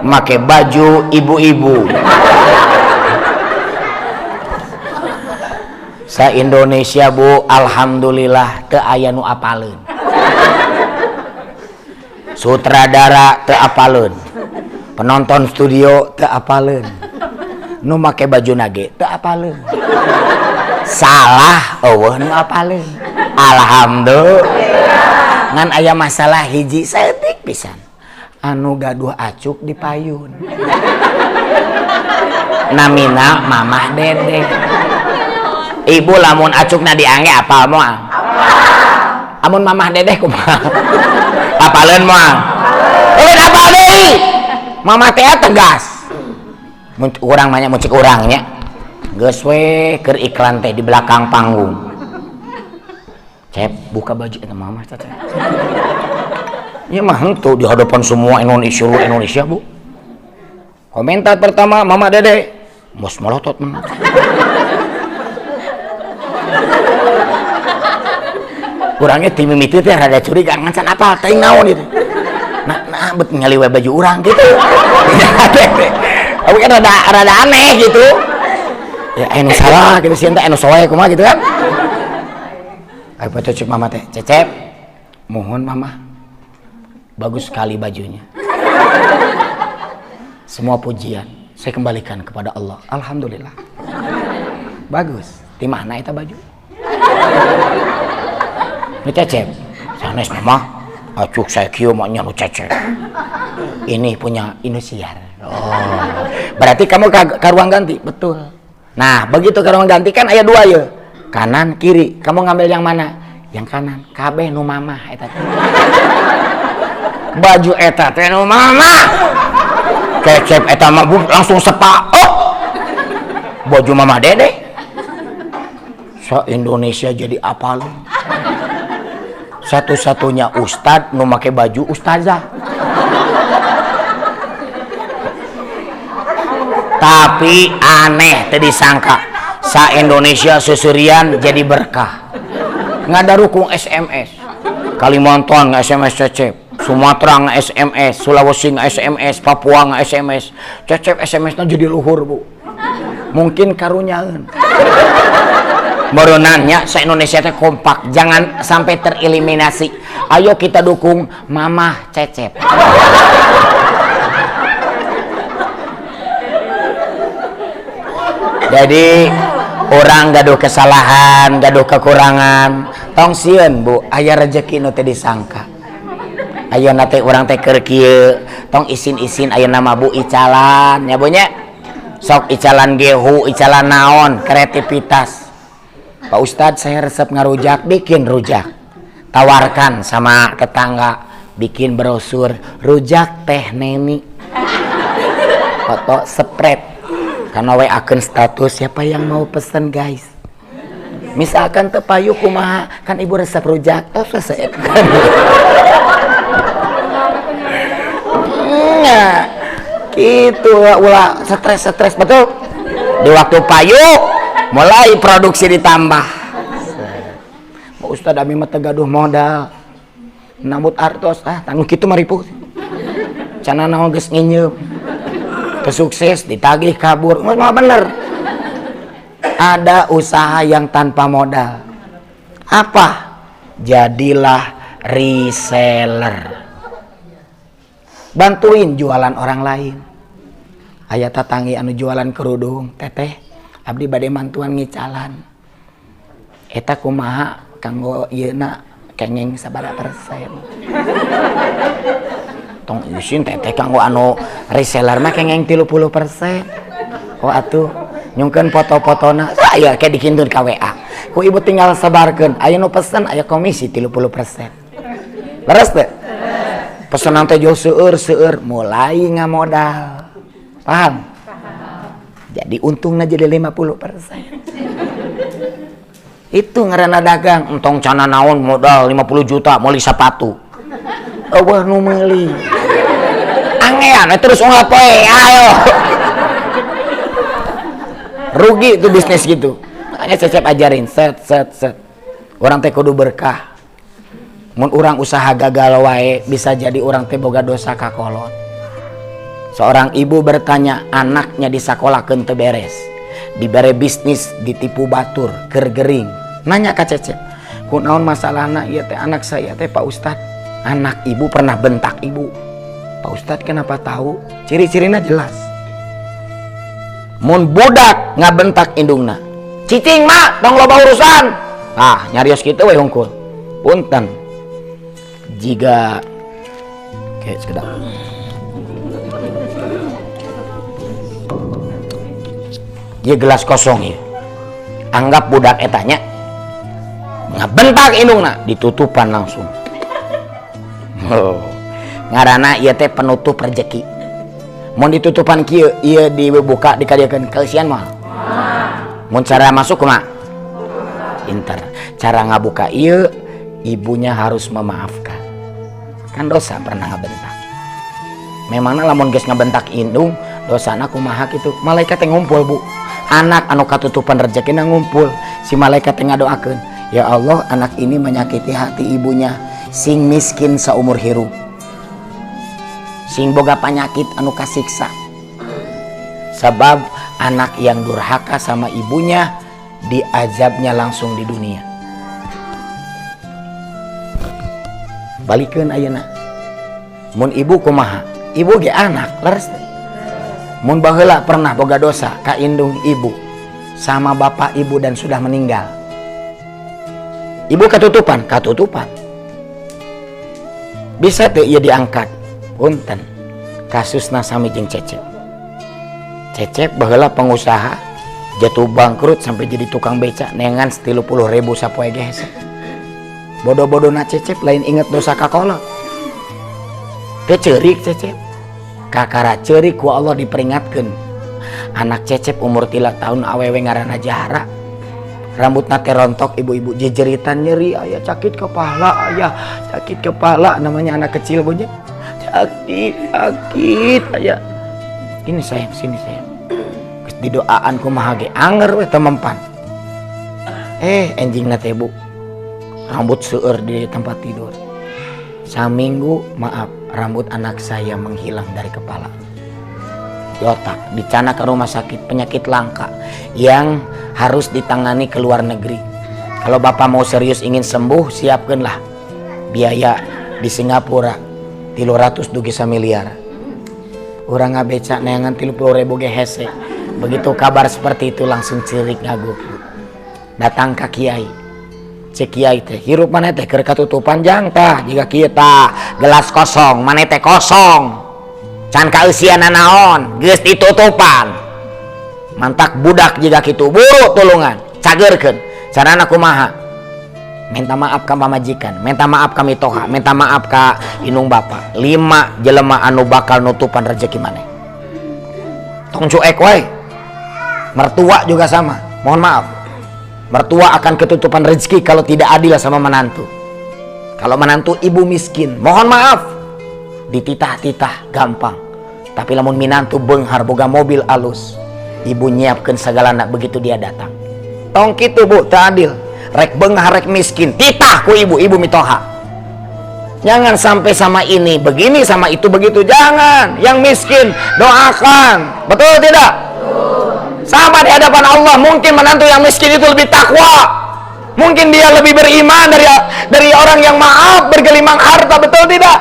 Make baju ibu-ibu. Sa Indonesia Bu, alhamdulillah teu aya nu apaleun. Sutradara teu apaleun. Penonton studio teu apaleun. Nu make baju nage teu apaleun. Salah eueuh nu apaleun. Alhamdulillah. Ngan aya masalah hiji saeutik pisan. Anu gaduh acuk di payun. Namina Mamah Dede. Ibu lamun acukna diangge apal moal? Amun Mamah Dedeh kumaha? Apaleun moal? Eueuh apal deui. Mamah teh tegas. Mun urang mah nya mun cek urang nya. Geus we keur iklan teh di belakang panggung. Cep, buka baju eta mama Cecep. Ya mah henteu di hadapan semua Indonesia, seluruh Indonesia, Bu. Komentar pertama Mama Dede, mos melotot mah. Urangnya tim mimiti teh rada curiga ngan can apal teuing naon itu. Nah, bet ningali we baju urang gitu. Tapi kan rada aneh gitu. Ya anu salah gitu sieun teh anu soe kumaha gitu kan. Ayo foto cek mama teh, Cecep, mohon mama, bagus sekali bajunya. Semua pujian saya kembalikan kepada Allah. Alhamdulillah. Bagus. Di mana itu baju? Ini Cecep. Sanes mama. Acuh saya kieu mah nya nu Cecep. Ini punya Indosiar. Oh. Berarti kamu ke ruang ganti, betul. Nah, begitu ke ruang ganti kan aya dua ya. Kanan, kiri. Kamu ngambil yang mana? Yang kanan. Kabeh nu mamah eta teh. Baju eta teh nu mamah. Cecep eta mah langsung sepa. Oh. Baju mama Dede. So Indonesia jadi apa lu? Satu-satunya ustad nu make baju ustazah. Tapi aneh teu disangka. Sa Indonesia susurian jadi berkah. Ngadarukung SMS. Kalimantan nge-SMS Cecep, Sumatera nge-SMS, Sulawesi nge-SMS, Papua nge-SMS. Cecep SMS-na jadi luhur, Bu. Mungkin karunyaeun. Mereunannya sa Indonesia teh kompak, jangan sampai tereliminasi. Ayo kita dukung Mamah Cecep. Jadi orang gaduh kesalahan, gaduh kekurangan, tong sieun Bu, aya rezeki nu teu disangka. Ayeuna teh urang teh keur kieu, tong isin-isin ayeuna mah Bu icalan, ya Bu nya. Sok icalan gehu, icalan naon, kreativitas. Pak Ustadz saya resep ngarujak, bikin rujak. Tawarkan sama tetangga, bikin brosur rujak teh neni. Foto spread. Karena we akan status siapa yang mau pesen guys. Misalkan tepayu kumaha, kan ibu resep rujak, oh selesai. Nah, gitu ulah stres-stres betul. Di waktu payu mulai produksi ditambah. Pak Ustadz abi mah teu gaduh modal. Nambut artos ah tangguh kitu mah ripuh. Cenah naon geus nginjeum. Kesukses ditagih kabur. Mah bener. Ada usaha yang tanpa modal. Apa? Jadilah reseller. Bantuin jualan orang lain. Aya tatanggi anu jualan kerudung, teteh abdi bade mantuan ngicalan. Eta kumaha kanggo ieuna kenging sabaraha persen. Tong isin teteh kanggo anu reseller mah kenging 30%. Oh atuh nyungkeun foto-fotona saya kayak dikintun ka WA. Ku ibu tinggal sebarkeun, aya nu pesen aya komisi 30%. Leres teh? Pesenan teh jauh seueur-seueur mulai ngamodal. Paham? Jadi untungnya jadi 50%. Itu ngaranna dagang, entong cana naon modal 50 juta meuli sepatu. Eueuh nu meuli. Angean terus unggal poe, ayo. Rugi itu bisnis gitu. Makanya Cecep ajarin set set set. Orang teh kudu berkah. Mun urang usaha gagal wae bisa jadi urang teh boga dosa ka kolot. Seorang ibu bertanya anaknya disakolakeun teu beres. Dibere bisnis ditipu batur, keur gering. Nanya ka Cecep, kunaon masalahna ieu teh anak saya teh Pak Ustad. Anak ibu pernah bentak ibu. Pak Ustad kenapa tahu? Ciri-cirina jelas. Mun budak ngabentak indungna. Cicing mak, tong loba urusan. Ah, nyarios kitu we hungkul. Punten. Jika oke, sekedap. Ieu gelas kosong ieu. Anggap budak etanya ngabentak indungna, ditutupan langsung. Oh. Ngaranna ieu teh penutup rezeki. Mun ditutupan kieu, ieu dibuka dikadieukeun kalisian moal. Mun cara masuk kumaha? Pinter. Cara ngabuka ieu Ibunya harus memaafkan. Kan dosa pernah ngabentak. Memangna lamun geus ngabentak indung, dosana kumaha kitu? Malaikat teh ngumpul, Bu. Anak anu katutupan rezekina ngumpul, si malaikat teh ngadoakeun, "Ya Allah, anak ini menyakiti hati ibunya, sing miskin saumur hirup. Sing boga penyakit anu kasiksa." Sebab anak yang durhaka sama ibunya diazabnya langsung di dunia. Balikeun ayeuna. Mun ibu kumaha? Ibu ge anak, leres teh. Mun baheula pernah boga dosa ka indung ibu sama bapak ibu dan sudah meninggal. Ibu katutupan, katutupan. Bisa teu ieu diangkat? Punten. Kasusna sami jeung Cecep. Cecep baheula pengusaha jatuh bangkrut sampai jadi tukang beca nengan 30.000 sapoe ge hese. Bodoh-bodohna Cecep lain inget dosa kakolot. Teu ceurik Cecep. Kakara ceurik ku Allah diperingatkeun. Anak Cecep umur 3 tahun awewe ngaranna Jahara. Rambutna teh rontok ibu-ibu jejeritan nyeri, ayah sakit kepala, ayah sakit kepala, namanya anak kecil punya. Sakit, sakit, ayah. Ini sayang, sini sayang. Geus didoaan kumaha ge anger we teu mempan. Enjingna teh Bu. Rambut seueur di tempat tidur. Saminggu, maaf, rambut anak saya menghilang dari kepala. Di otak, dicana ke rumah sakit, penyakit langka yang harus ditangani ke luar negeri. Kalau bapak mau serius ingin sembuh, siapkanlah biaya di Singapura 300 dugi samiliar. Urang ngabeca neangan 30.000 ge hese. Begitu kabar seperti itu langsung cerik ngaguk. Datang ka kiai. Cek kiai teh, hirup maneh teh keur katutupan jang tah, jiga kieu tah, gelas kosong, maneh teh kosong. Can kaeusian nanaon, geus ditutupan. Mantak budak jiga kitu, buru tulungan, cageurkeun. Carana kumaha? Minta maaf ka pamajikan, minta maaf ka mitoha, minta maaf ka indung bapa. 5 jelema anu bakal nutupan rezeki maneh. Tong cuek wae. Mertua juga sama, mohon maaf. Mertua akan ketutupan rezeki kalau tidak adil sama menantu. Kalau menantu ibu miskin, mohon maaf, dititah-titah gampang. Tapi lamun minantu beunghar boga mobil alus, ibu nyiapkeun sagalana begitu dia datang. Tong kitu Bu, teu adil. Rek beunghar rek miskin, titah ku ibu, ibu mitoha. Jangan sampai sama ini begini sama itu begitu, jangan. Yang miskin doakan, betul tidak? Sama di hadapan Allah, mungkin menantu yang miskin itu lebih takwa, mungkin dia lebih beriman dari orang yang maaf bergelimang harta, betul tidak?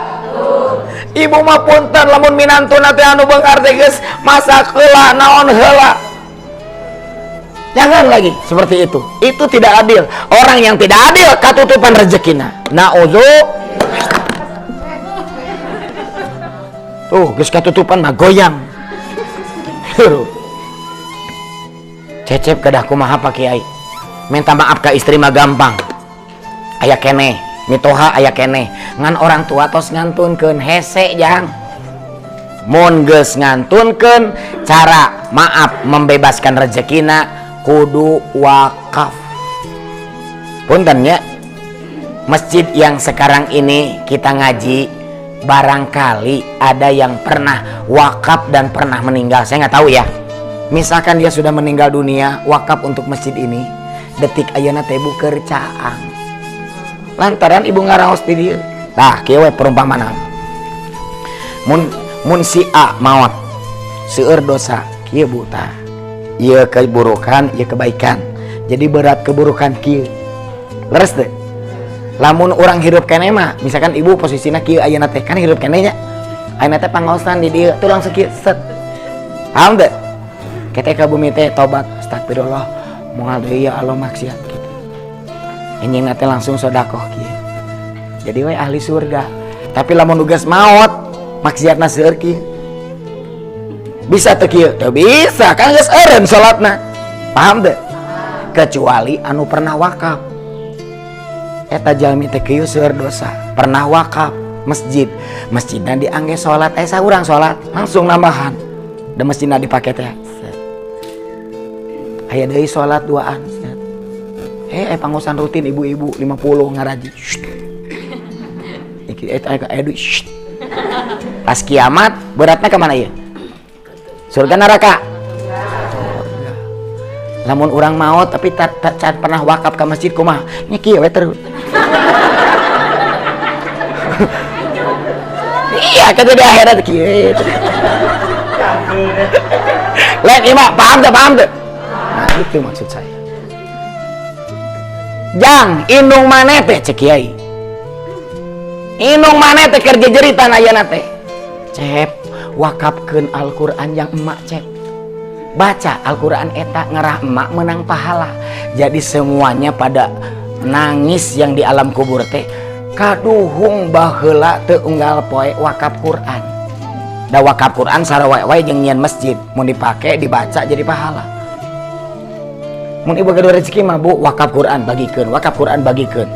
Ibu mah punten lamun minantu teh anu beunghar teh geus masak heula naon heula. Jangan lagi seperti itu. Itu tidak adil. Orang yang tidak adil katutupan rezekina. Naudzu. Tuh, geus katutupan mah goyang. Cecep kedah kumaha Pak Kiai? Minta maaf ke istri mah gampang. Aya keneh, mitoha aya keneh. Ngan orang tua tos ngantunkeun hese jang. Mun geus ngantunkeun cara maaf membebaskan rezekina kudu wakaf. Punten nya. Masjid yang sekarang ini kita ngaji barangkali ada yang pernah wakaf dan pernah meninggal. Saya nggak tahu ya. Misalkan dia sudah meninggal dunia, wakaf untuk masjid ini, detik ayeuna teh bu keur caang. Lantaran ibu ngaraos di dieu. Tah, kieu we perumpamaan. Mun si A maot, seueur dosa, kieu bu tah. Ieu keburukan, ieu kebaikan. Jadi berat keburukan kieu. Leres teh. Lamun urang hirup keneh mah, misalkan ibu posisina kieu ayeuna teh kan hirup keneh nya. Ayeuna teh pangaosan di dieu, tuh langsung kieu set. Paham teh? Ketika bumi teh tobat, astagfirullah, moal deui ya Allah maksiat gitu. Enjing teh langsung sedekah kieu. Jadi we ahli surga. Tapi lamun geus maot, maksiatna seueur kieu. Bisa teu kieu? Teu bisa, kan geus eureun salatna. Paham teu? Kecuali anu pernah wakaf. Eta jalmi teh kieu seueur dosa, pernah wakaf masjid. Masjidna diangge salat, saurang salat langsung nambahan. Da masjidna dipake teh. Aya deui salat duaan. Pangosan rutin ibu-ibu 50 ngaraji. Eta aya duit. Shh. Pas kiamat beratnya kemana ya? Surga, neraka? Surga. Lamun urang maot tapi tak tak pernah wakaf ke masjid, kumaha nya? Kieu we terus. Iya, kata di akhirat kieu. Lain ieu mah, paham tuh, paham tuh. Nah, itu maksud saya. Jang, indung maneh teh, cek kiai. Indung maneh teh keur jejeritan ayeuna teh. Cep, wakafkeun Al-Qur'an yang emak, Cep. Baca Al-Qur'an eta ngarah emak menang pahala. Jadi semuanya pada nangis yang di alam kubur teh. Kaduhung baheula teu unggal poe wakaf Quran. Da wakaf Quran sarua wae jeung nyieun masjid, mun dipake dibaca jadi pahala. Mun ibu gaduh rezeki mah, Bu, wakaf Quran bagikeun, wakaf Quran bagikeun.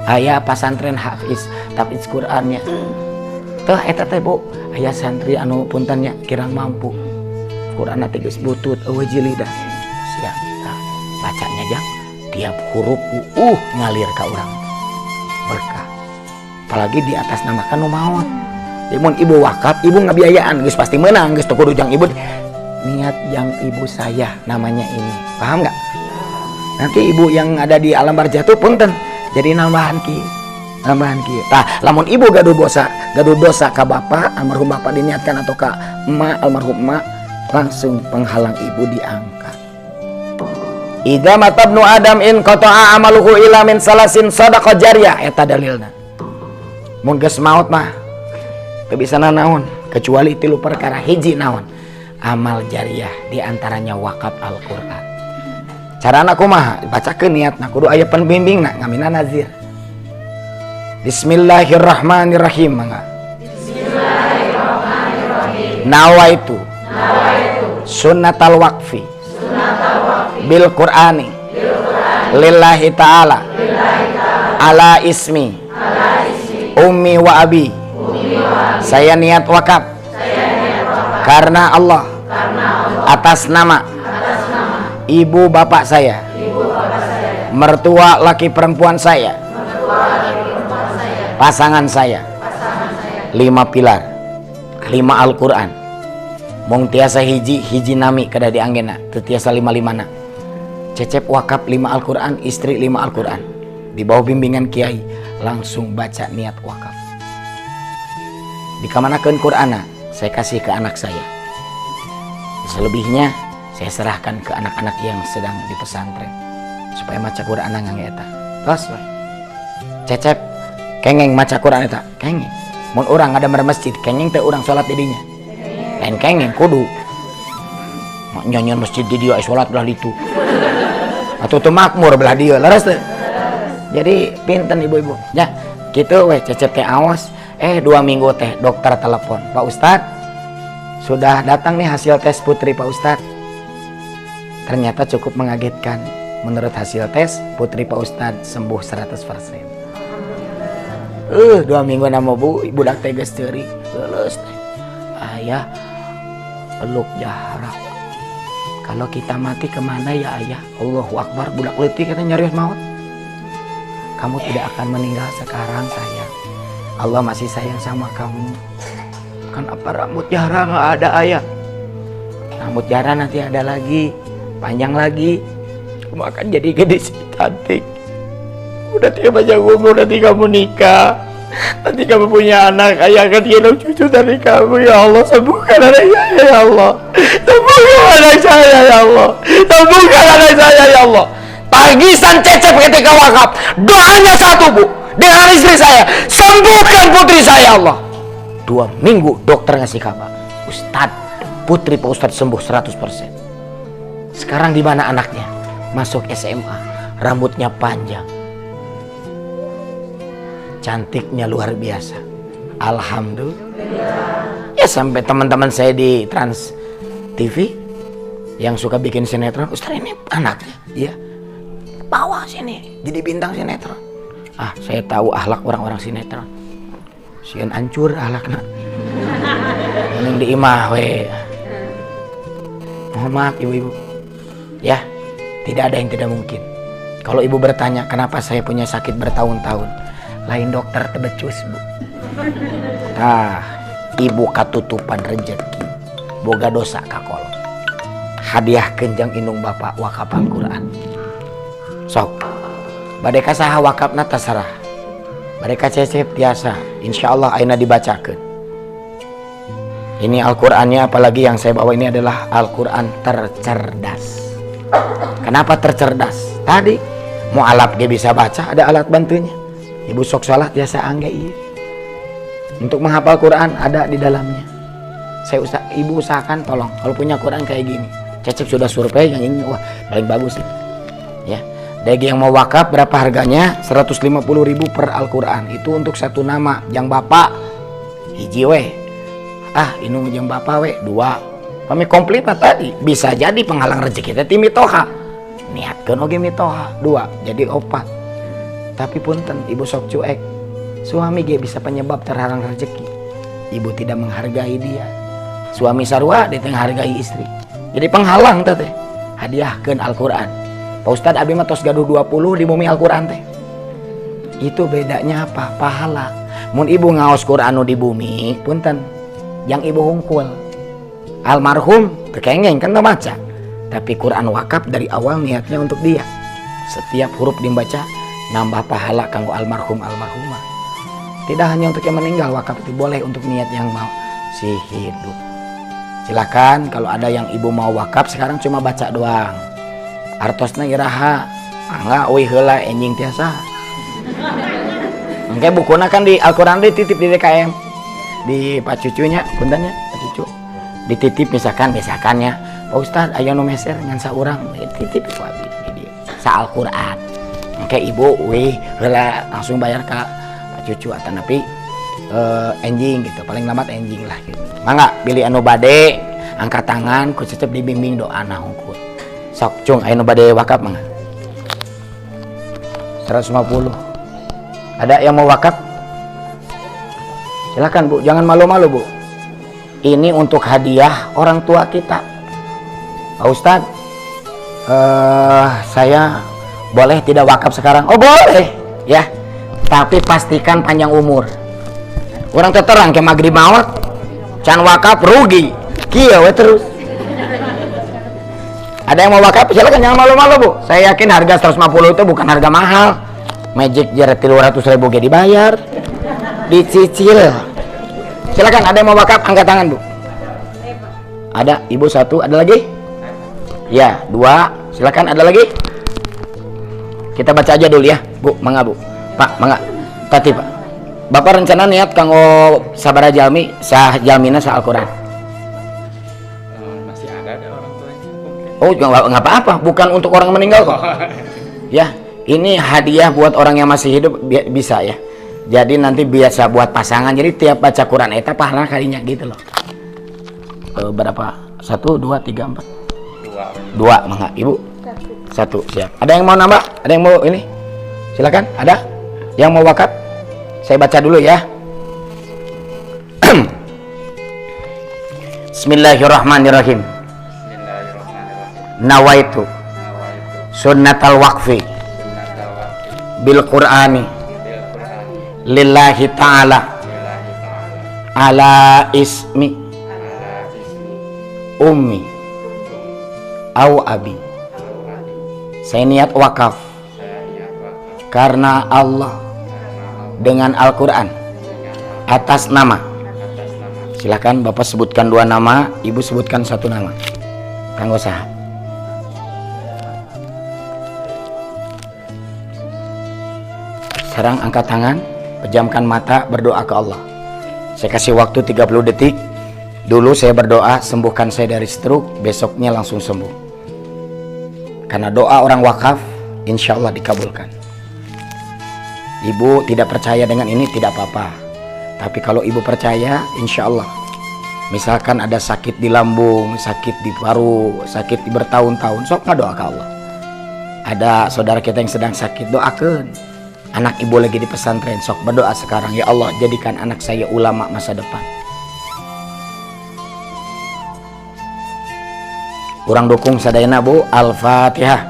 Aya pasantren hafiz, tahfiz Qurannya. Tah eta teh, Bu, aya santri anu punten nya kirang mampu. Quran teh geus butut, euweuh jilidah. Siap, tah bacanya jang tiap huruf ngalir ka urang. Berkah. Apalagi di atas namakan nu maot. Jadi mun ibu wakaf, ibu ngabiayaan geus pasti menang, geus teu kudu jang ibu. Niat yang ibu saya namanya ini. Paham nggak? Nanti ibu yang ada di alam barzah tuh punten jadi nambahan ki, nambahan ki. Tah, lamun ibu gaduh dosa ka bapak, almarhum bapak diniatkan, atau ka emak, almarhum emak, langsung penghalang ibu diangkat. Idza mata ibnu Adam inqata'a amaluhu illa min salasin sadaqah jariyah, eta dalilna. Mun geus maot mah teu bisa nanaon kecuali tilu perkara. Hiji naon? Amal jariah, diantaranya wakaf Al-Qur'an. Carana kumaha? Bacakeun niatna, kudu aya pembimbingna, ngamina nazir. Bismillahirrahmanirrahim, mangga. Bismillahirrahmanirrahim. Nawaitu. Nawaitu. Sunnatal waqfi. Bil Qur'ani. Lillahi ta'ala. Ala ismi. Ummi wa abi. Saya niat wakaf. Karena Allah. Atas nama. Ibu bapak saya. Mertua laki perempuan saya. Pasangan saya. Lima pilar. Lima Al-Quran. Mung tiasa hiji, hiji nami kada dianggena, teu tiasa lima-limana. Cecep wakaf lima Al-Quran, istri lima Al-Quran. Di bawah bimbingan kiai, langsung baca niat wakaf. Dikamanakeun Qur'ana? Saya kasih ke anak saya. Selebihnya saya serahkan ke anak-anak yang sedang di pesantren supaya maca Qur'an ngangge eta. Tos we. Cecep kengeng maca Qur'an eta, kengeng. Mun urang ada masjid, kengeng teh urang salat di dinya? Lain kengeng, kudu. Mak nyanyian masjid di dia, salat belah ditu. Atau teu makmur belah dieu, leres teu? Jadi pinten ibu-ibu. Ya, gitu weh Cecep teh awas. 2 minggu teh dokter telepon, "Pak Ustadz, sudah datang nih hasil tes putri Pak Ustadz." Ternyata cukup mengagetkan. Menurut hasil tes, putri Pak Ustadz sembuh 100%. 2 minggu nama bu, budak teh geus ceuri, leuleus teh. "Ayah," peluk Jahra. "Kalau kita mati kemana ya, Ayah?" Allahu Akbar, budak leutik kata nyarios maut. "Kamu tidak akan meninggal sekarang, sayang. Allah masih sayang sama kamu." "Kenapa rambut Jahra nggak ada, Ayah?" "Rambut Jahra nanti ada lagi, panjang lagi. Kamu akan jadi gadis cantik. Udah tidak banyak umur, nanti kamu nikah. Nanti kamu punya anak, Ayah akan gendong cucu dari kamu. Ya Allah, sembuhkan anak saya, ya Allah. Sembuhkan anak saya, ya Allah. Sembuhkan anak saya, ya Allah." Tangisan Cecep ketika wakaf, doanya satu, Bu, dengan istri saya, "Sembuhkan putri saya, Allah." 2 minggu dokter ngasih kabar, "Ustadz, putri Pak Ustadz sembuh 100%." Sekarang di mana anaknya? Masuk SMA, rambutnya panjang. Cantiknya luar biasa. Alhamdulillah. Ya, sampai teman-teman saya di Trans TV yang suka bikin sinetron, "Ustadz, ini anaknya?" "Iya." "Bawa sini, jadi bintang sinetron." Ah, saya tahu akhlak orang-orang sinetron. Sieun hancur akhlakna. Mending di imah we. Mohon maaf, ibu-ibu. Ya, tidak ada yang tidak mungkin. Kalau ibu bertanya kenapa saya punya sakit bertahun-tahun, lain dokter teu becus, Bu. Tah, ibu katutupan rezeki, boga dosa ka kolot. Hadiahkeun jang indung bapak wakaf Al-Qur'an. Sok. Bade ka saha wakafna terserah. Bade ka Cecep tiasa, insyaallah ayeuna dibacakeun. Ini Al-Qur'annya, apalagi yang saya bawa ini adalah Al-Qur'an tercerdas. Kenapa tercerdas? Tadi mualaf ge bisa baca, ada alat bantunya. Ibu sok salah tiasa angge ieu. Untuk menghafal Quran ada di dalamnya. Saya usah, ibu usahakan tolong kalau punya Quran kayak gini. Cecep sudah survei yang ini, wah paling bagus ini. Ya. Degi yang mau wakaf berapa harganya? 150.000 per Al-Quran. Itu untuk satu nama. Yang bapak hiji weh. Ah, ini yang bapak weh dua. Kami komplit mah tadi. Bisa jadi penghalang rezeki teh ti mitoha. Niatkeun oge mitoha dua, jadi opat. Tapi punten ibu sok cuek. Suami ge bisa penyebab terhalang rezeki. Ibu tidak menghargai dia. Suami sarua dia teh menghargai istri. Jadi penghalang teh teh. Hadiahkeun Al-Quran. Pak Ustad abi mah tos gaduh 20 di bumi Al-Quran teh. Itu bedanya apa? Pahala. Mun ibu ngaos Quran nu di bumi, punten, yang ibu hungkul. Almarhum teu kengeng kan teu maca. Tapi Quran wakaf dari awal niatnya untuk dia. Setiap huruf dibaca nambah pahala kanggo almarhum almarhumah. Tidak hanya untuk yang meninggal, wakaf itu boleh untuk niat yang mau si hidup. Silakan kalau ada yang ibu mau wakaf sekarang cuma baca doang. Artosna iraha, mangga euy heula enjing tiasa. Engke bukuna kan di Al-Qur'an dititip di DKM. Di Pak Cucunya, puntennya Pak Cucu. Dititip misalkan ya, Pak Ustad aya nu meser ngan saurang dititip ku abi di dieu. Sa Al-Qur'an. Engke ibu wih heula langsung bayar ka Pak Cucu atanapi enjing gitu, paling lambat enjing lah gitu. Mangga pilih anu bade, angkat tangan ku Cecep dibimbing doa na hungkul. Sok cung aya nu bade wakaf mangga. 150. Ada yang mau wakaf? Silakan Bu, jangan malu-malu Bu. Ini untuk hadiah orang tua kita. Pak Ustad, saya boleh tidak wakaf sekarang? Oh boleh, ya. Tapi pastikan panjang umur. Orang terang ke maghrib maut, can wakaf rugi. Kieu we terus. Ada yang mau wakaf? Silakan, jangan malu-malu Bu. Saya yakin harga 150 itu bukan harga mahal. Magic jar 300.000 ge dibayar, dicicil. Silakan, ada yang mau wakaf? Angkat tangan Bu. Ada, ibu satu, ada lagi? Ya, dua. Silakan, ada lagi? Kita baca aja dulu ya, Bu. Mangga Bu. Pak, mangga. Tati Pak. Bapak rencana niat kanggo sabaraha jalmi, sah jalmina sah Al-Quran. Masih ada orang tuanya mungkin. Oh, nggak apa-apa, bukan untuk orang meninggal kok. Ya, ini hadiah buat orang yang masih hidup bisa ya. Jadi nanti biasa buat pasangan. Jadi tiap baca Quran eta pahala kalinya gitu loh. Berapa? 1, 2, 3, 4. 2. 2, mangga. Ibu? 1. 1, siap. Ada yang mau nambah? Ada yang mau ini? Silakan. Ada yang mau wakaf? Saya baca dulu ya. Bismillahirrahmanirrahim. Bismillahirrahmanirrahim. Nawaitu sunnatal waqfi bil Qur'ani lillahi ta'ala ala ismi ummi au abi. Saya niat wakaf karena Allah dengan Al-Quran atas nama. Silakan Bapak sebutkan 2 nama, Ibu sebutkan 1 nama. Kanggo saha? Sekarang angkat tangan, pejamkan mata, berdoa ke Allah. Saya kasih waktu 30 detik. Dulu saya berdoa, sembuhkan saya dari stroke, besoknya langsung sembuh. Karena doa orang wakaf, insya Allah dikabulkan. Ibu tidak percaya dengan ini, tidak apa-apa. Tapi kalau ibu percaya, insya Allah. Misalkan ada sakit di lambung, sakit di paru, sakit di bertahun-tahun, sok nggak doa ke Allah. Ada saudara kita yang sedang sakit, doakan. Anak ibu lagi di pesantren, sok berdoa sekarang, ya Allah jadikan anak saya ulama masa depan. Kurang dukung sadayana Bu, Al-Fatihah.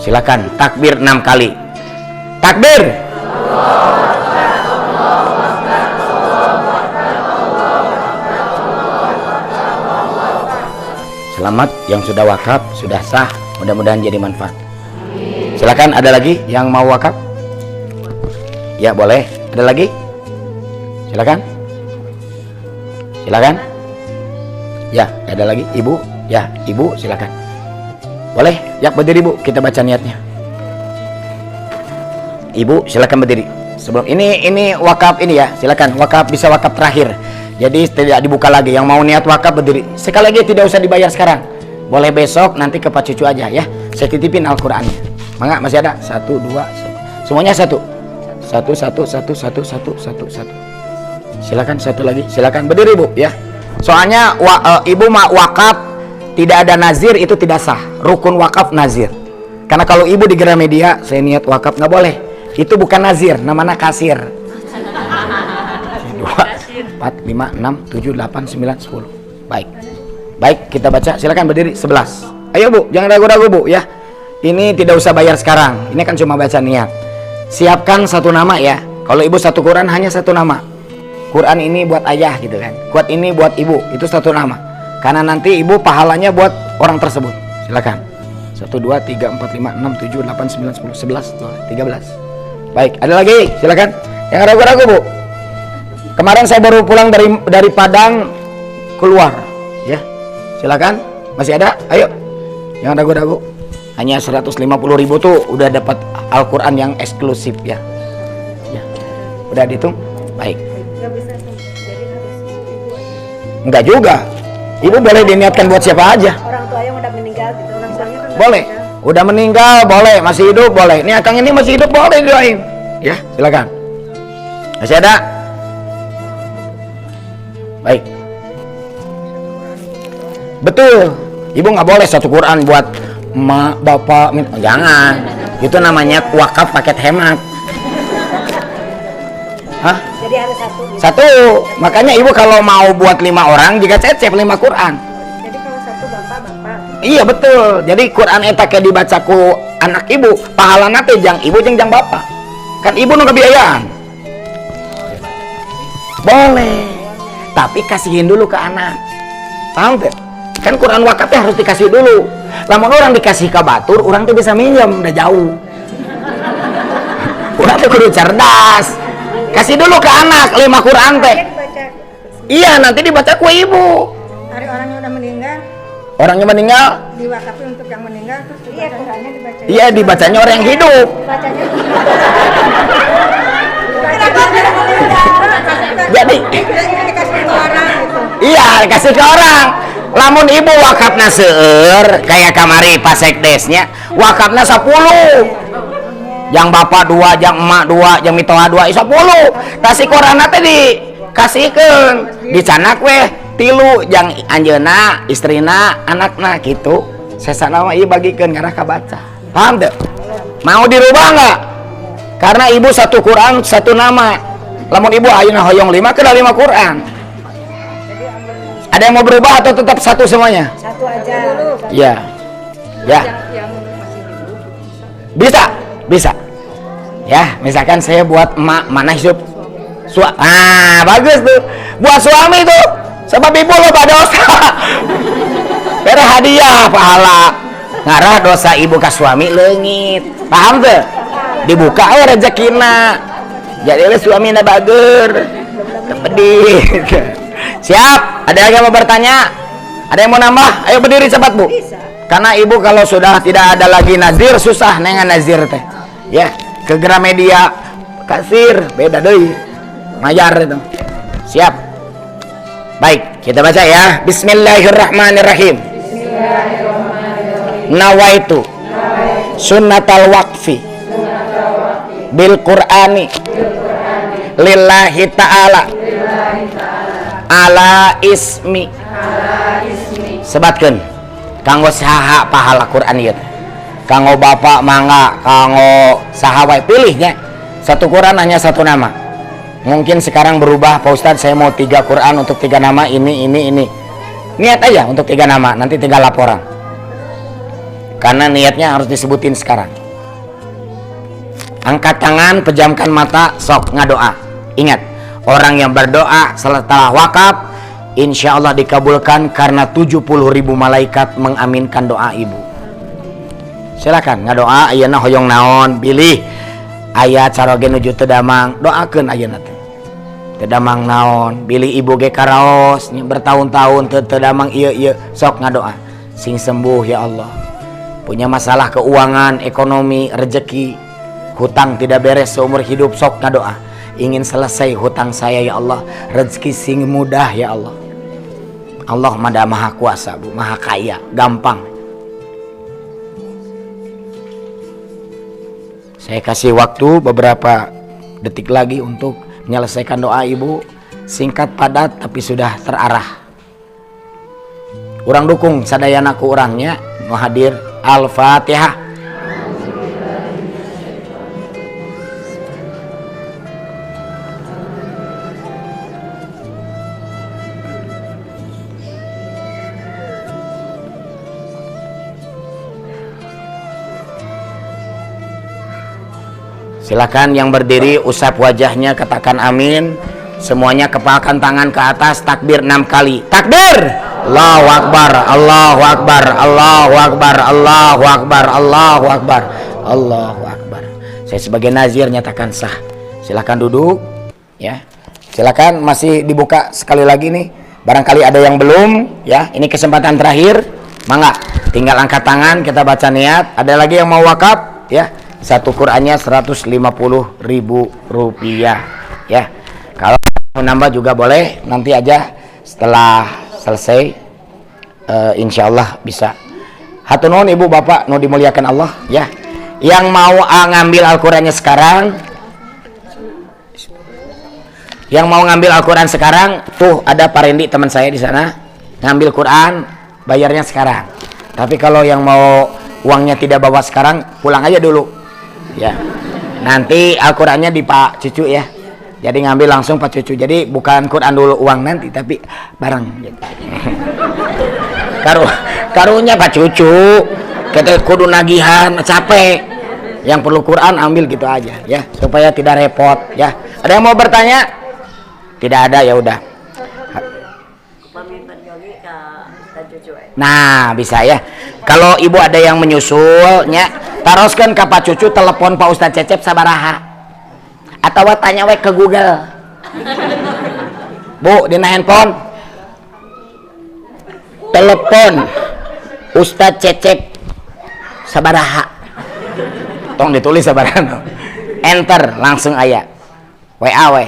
Silakan takbir 6 kali. Takbir. Selamat yang sudah wakaf, sudah sah, mudah-mudahan jadi manfaat. Silakan, ada lagi yang mau wakaf? Ya boleh, ada lagi? Silakan. Silakan. Ya, ada lagi ibu? Ya, ibu silakan. Boleh? Ya, berdiri bu, kita baca niatnya. Ibu silakan berdiri. Sebelum ini wakaf ini ya, silakan. Wakaf bisa wakaf terakhir. Jadi tidak dibuka lagi. Yang mau niat wakaf berdiri. Sekali lagi tidak usah dibayar sekarang. Boleh besok nanti ke Pak Cucu aja ya. Saya titipin Al-Qur'annya. Mangga masih ada? 1 2 1. Semuanya 1. 1 1 1 1 1 1 1. Silakan satu lagi. Silakan berdiri Bu ya. Soalnya ibu mah wakaf tidak ada nazir itu tidak sah. Rukun wakaf nazir. Karena kalau ibu di Gramedia saya niat wakaf nggak boleh. Itu bukan nazir, namanya kasir. 2 4 5 6 7 8 9 10. Baik. Baik, kita baca. Silakan berdiri. 11. Ayo Bu, jangan ragu-ragu Bu ya. Ini tidak usah bayar sekarang. Ini kan cuma baca niat. Siapkan satu nama ya. Kalau ibu satu Quran hanya satu nama. Quran ini buat ayah gitu kan. Quran ini buat ibu, itu satu nama. Karena nanti ibu pahalanya buat orang tersebut. Silakan. 1 2 3 4 5 6 7 8 9 10 11 12 13. Baik, ada lagi? Silakan. Jangan ragu-ragu Bu. Kemarin saya baru pulang dari Padang keluar ya. Silakan. Masih ada? Ayo. Jangan ragu-ragu. Hanya 150.000 tuh udah dapat Al-Qur'an yang eksklusif ya. Ya. Udah dihitung? Baik. Enggak juga. Ibu boleh diniatkan buat siapa aja. Orang tua yang udah meninggal gitu, orang tuanya kan boleh. Udah meninggal boleh, masih hidup boleh. Ini akang ini masih hidup boleh doain. Ya, silakan. Masih ada? Baik. Betul. Ibu nggak boleh satu Quran buat emak, bapak, jangan. Itu namanya wakaf paket hemat. Hah? Jadi harus satu. Gitu. Satu. Makanya ibu kalau mau buat 5 orang jika cecep 5 Quran. Jadi kalau satu bapak-bapak. Iya betul. Jadi Quran eta kayak dibaca ku anak ibu, pahalana teh jang ibu jeung jang bapak. Kan ibu nu kebiayaan. Boleh. Tapi kasihin dulu ke anak. Paham teh? Kan Quran wakafnya harus dikasih dulu. Lamun orang dikasih ke batur, orang tuh bisa minjem, udah jauh. Orang tuh kudu cerdas. Kasih dulu ke anak 5 Quran teh. Iya, nanti dibaca ku ibu. Hari orangnya udah meninggal. Orangnya meninggal. Diwakafin untuk yang meninggal terus iya, Qurannya dibaca. Iya, dibacanya orang yang hidup. Dibacanya. Jadi dikasih ke orang gitu. Iya, dikasih ke orang. Lamun ibu wakafna seueur kayak kamari Pak Sekdesnya, wakafna 10. Yang bapak 2, yang emak 2, yang mitoha 2, 10. Kasih Quran teh dikasihkeun, dicanak weh 3 yang anjeunna, istrina, anakna gitu. Sesana mah ieu bagikeun ngarah kabaca. Paham teu? Mau dirubah nggak? Karena ibu satu Quran satu nama. Lamun ibu ayeuna hoyong 5 kena 5 Quran. Ada yang mau berubah atau tetap satu semuanya? Satu aja. Iya. Ya. Bisa, bisa. Ya, misalkan saya buat emak mana hidup. Ah, bagus tuh. Buat suami tuh. Sebab ibu lo dosa. Bere hadiah pahala. Ngarah dosa ibu ke suami leungit. Paham tuh? Dibuka we rezekina. Jadi le suamina bager. Pedih. Siap? Ada yang mau bertanya? Ada yang mau nambah? Ayo berdiri cepat, Bu. Bisa. Karena ibu kalau sudah tidak ada lagi nazir susah nengan nazir teh. Ya, ke Gramedia kasir beda deui. Mayar itu. Siap. Baik, kita baca ya. Bismillahirrahmanirrahim. Bismillahirrahmanirrahim. Nawaitu sunnatal waqfi bil Qur'ani lillahi ta'ala ala ismi. Sebatkeun kanggo saha pahala Quran ieu teh. Kanggo bapak mangga, kanggo saha wae pilihnya. Satu Quran hanya satu nama. Mungkin sekarang berubah, Pak Ustadz saya mau 3 Quran untuk 3 nama ini. Niat aja untuk 3 nama, nanti 3 laporan. Karena niatnya harus disebutin sekarang. Angkat tangan, pejamkan mata, sok ngadoa. Ingat, orang yang berdoa setelah wakaf, insya Allah dikabulkan karena 70.000 malaikat mengaminkan doa ibu. Silakan ngadoa ayeuna hoyong naon, bilih aya caroge nuju teu damang, doakeun ayeuna teh. Teu damang naon, bilih ibu ge karaos bertahun-tahun teu damang ieu ieu, sok ngadoa. Sing sembuh ya Allah. Punya masalah keuangan, ekonomi, rezeki, hutang tidak beres seumur hidup, sok ngadoa. Ingin selesai hutang saya ya Allah, rezeki sing mudah ya Allah. Allah maha kuasa, Bu, maha kaya, gampang. Saya kasih waktu beberapa detik lagi untuk menyelesaikan doa ibu. Singkat, padat, tapi sudah terarah. Urang dukung sadayana ku urangnya nu hadir. Al-Fatihah. Silakan yang berdiri usap wajahnya, katakan amin. Semuanya kepalkan tangan ke atas, takbir 6 kali. Takbir! Allahu Akbar, Allahu Akbar, Allahu Akbar, Allahu Akbar, Allahu Akbar, Allahu Akbar. Saya sebagai nazir nyatakan sah. Silakan duduk, ya. Silakan, masih dibuka sekali lagi nih. Barangkali ada yang belum, ya. Ini kesempatan terakhir. Mangga, tinggal angkat tangan, kita baca niat. Ada lagi yang mau wakaf, ya. Satu Qur'annya 150.000 rupiah, ya. Kalau mau nambah juga boleh, nanti aja setelah selesai, insya Allah bisa. Hatur nuhun ibu bapak nu dimuliakan Allah, ya. Yang mau ngambil Al-Qur'annya sekarang, yang mau ngambil Al-Qur'an sekarang, tuh ada Pak Rendi teman saya di sana, ngambil Qur'an, bayarnya sekarang. Tapi kalau yang mau uangnya tidak bawa sekarang, pulang aja dulu. Ya, nanti Al-Qur'annya di Pak Cucu ya. Jadi ngambil langsung Pak Cucu. Jadi bukan Quran dulu uang nanti, tapi barang. Gitu. Karunya Pak Cucu, kita kudu nagihan, capek. Yang perlu Quran ambil gitu aja ya, supaya tidak repot ya. Ada yang mau bertanya? Tidak ada, ya udah. Nah, bisa ya. Kalau ibu ada yang menyusulnya, taroskan ke Pak Cucu, telepon Pak Ustadz Cecep sabaraha. Atau tanya we ke Google. Bu, dina handphone. Telepon Ustadz Cecep sabaraha. Tong ditulis sabaraha. Enter langsung aya. WA we.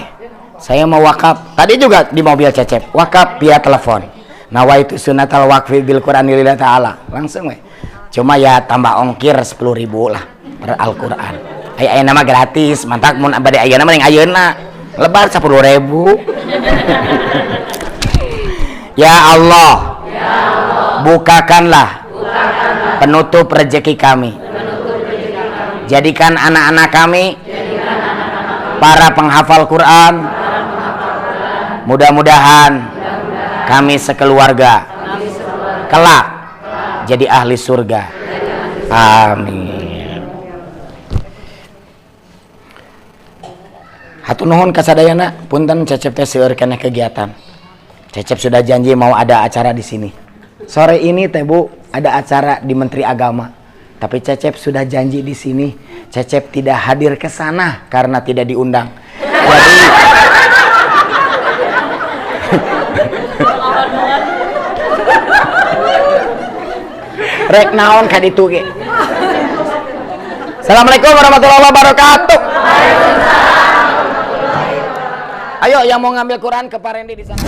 Saya mau wakaf. Tadi juga di mobil Cecep, wakaf via telepon. Nawaitu sunnatal waqfi bil Qur'ani lillahi ta'ala. Langsung we. Cuma ya tambah ongkir 10.000 lah per Al-Qur'an. Aya nama gratis, mantak mun bade ayeuna mah yang ayeuna. Lebar 10.000. Ya Allah, ya Allah, bukakanlah penutup rezeki kami. Jadikan anak-anak kami para penghafal Quran. Mudah-mudahan kami sekeluarga kelak jadi ahli surga. Amin. Hatur nuhun kasadayana, punten Cecep teh seueur keneh kegiatan. Cecep sudah janji mau ada acara di sini. Sore ini teh Bu ada acara di Menteri Agama. Tapi Cecep sudah janji di sini. Cecep tidak hadir ke sana karena tidak diundang. Jadi rek naon ka ditu ge. Assalamualaikum warahmatullahi wabarakatuh. Ayo yang mau ngambil Quran ke Pak Rendi di sana.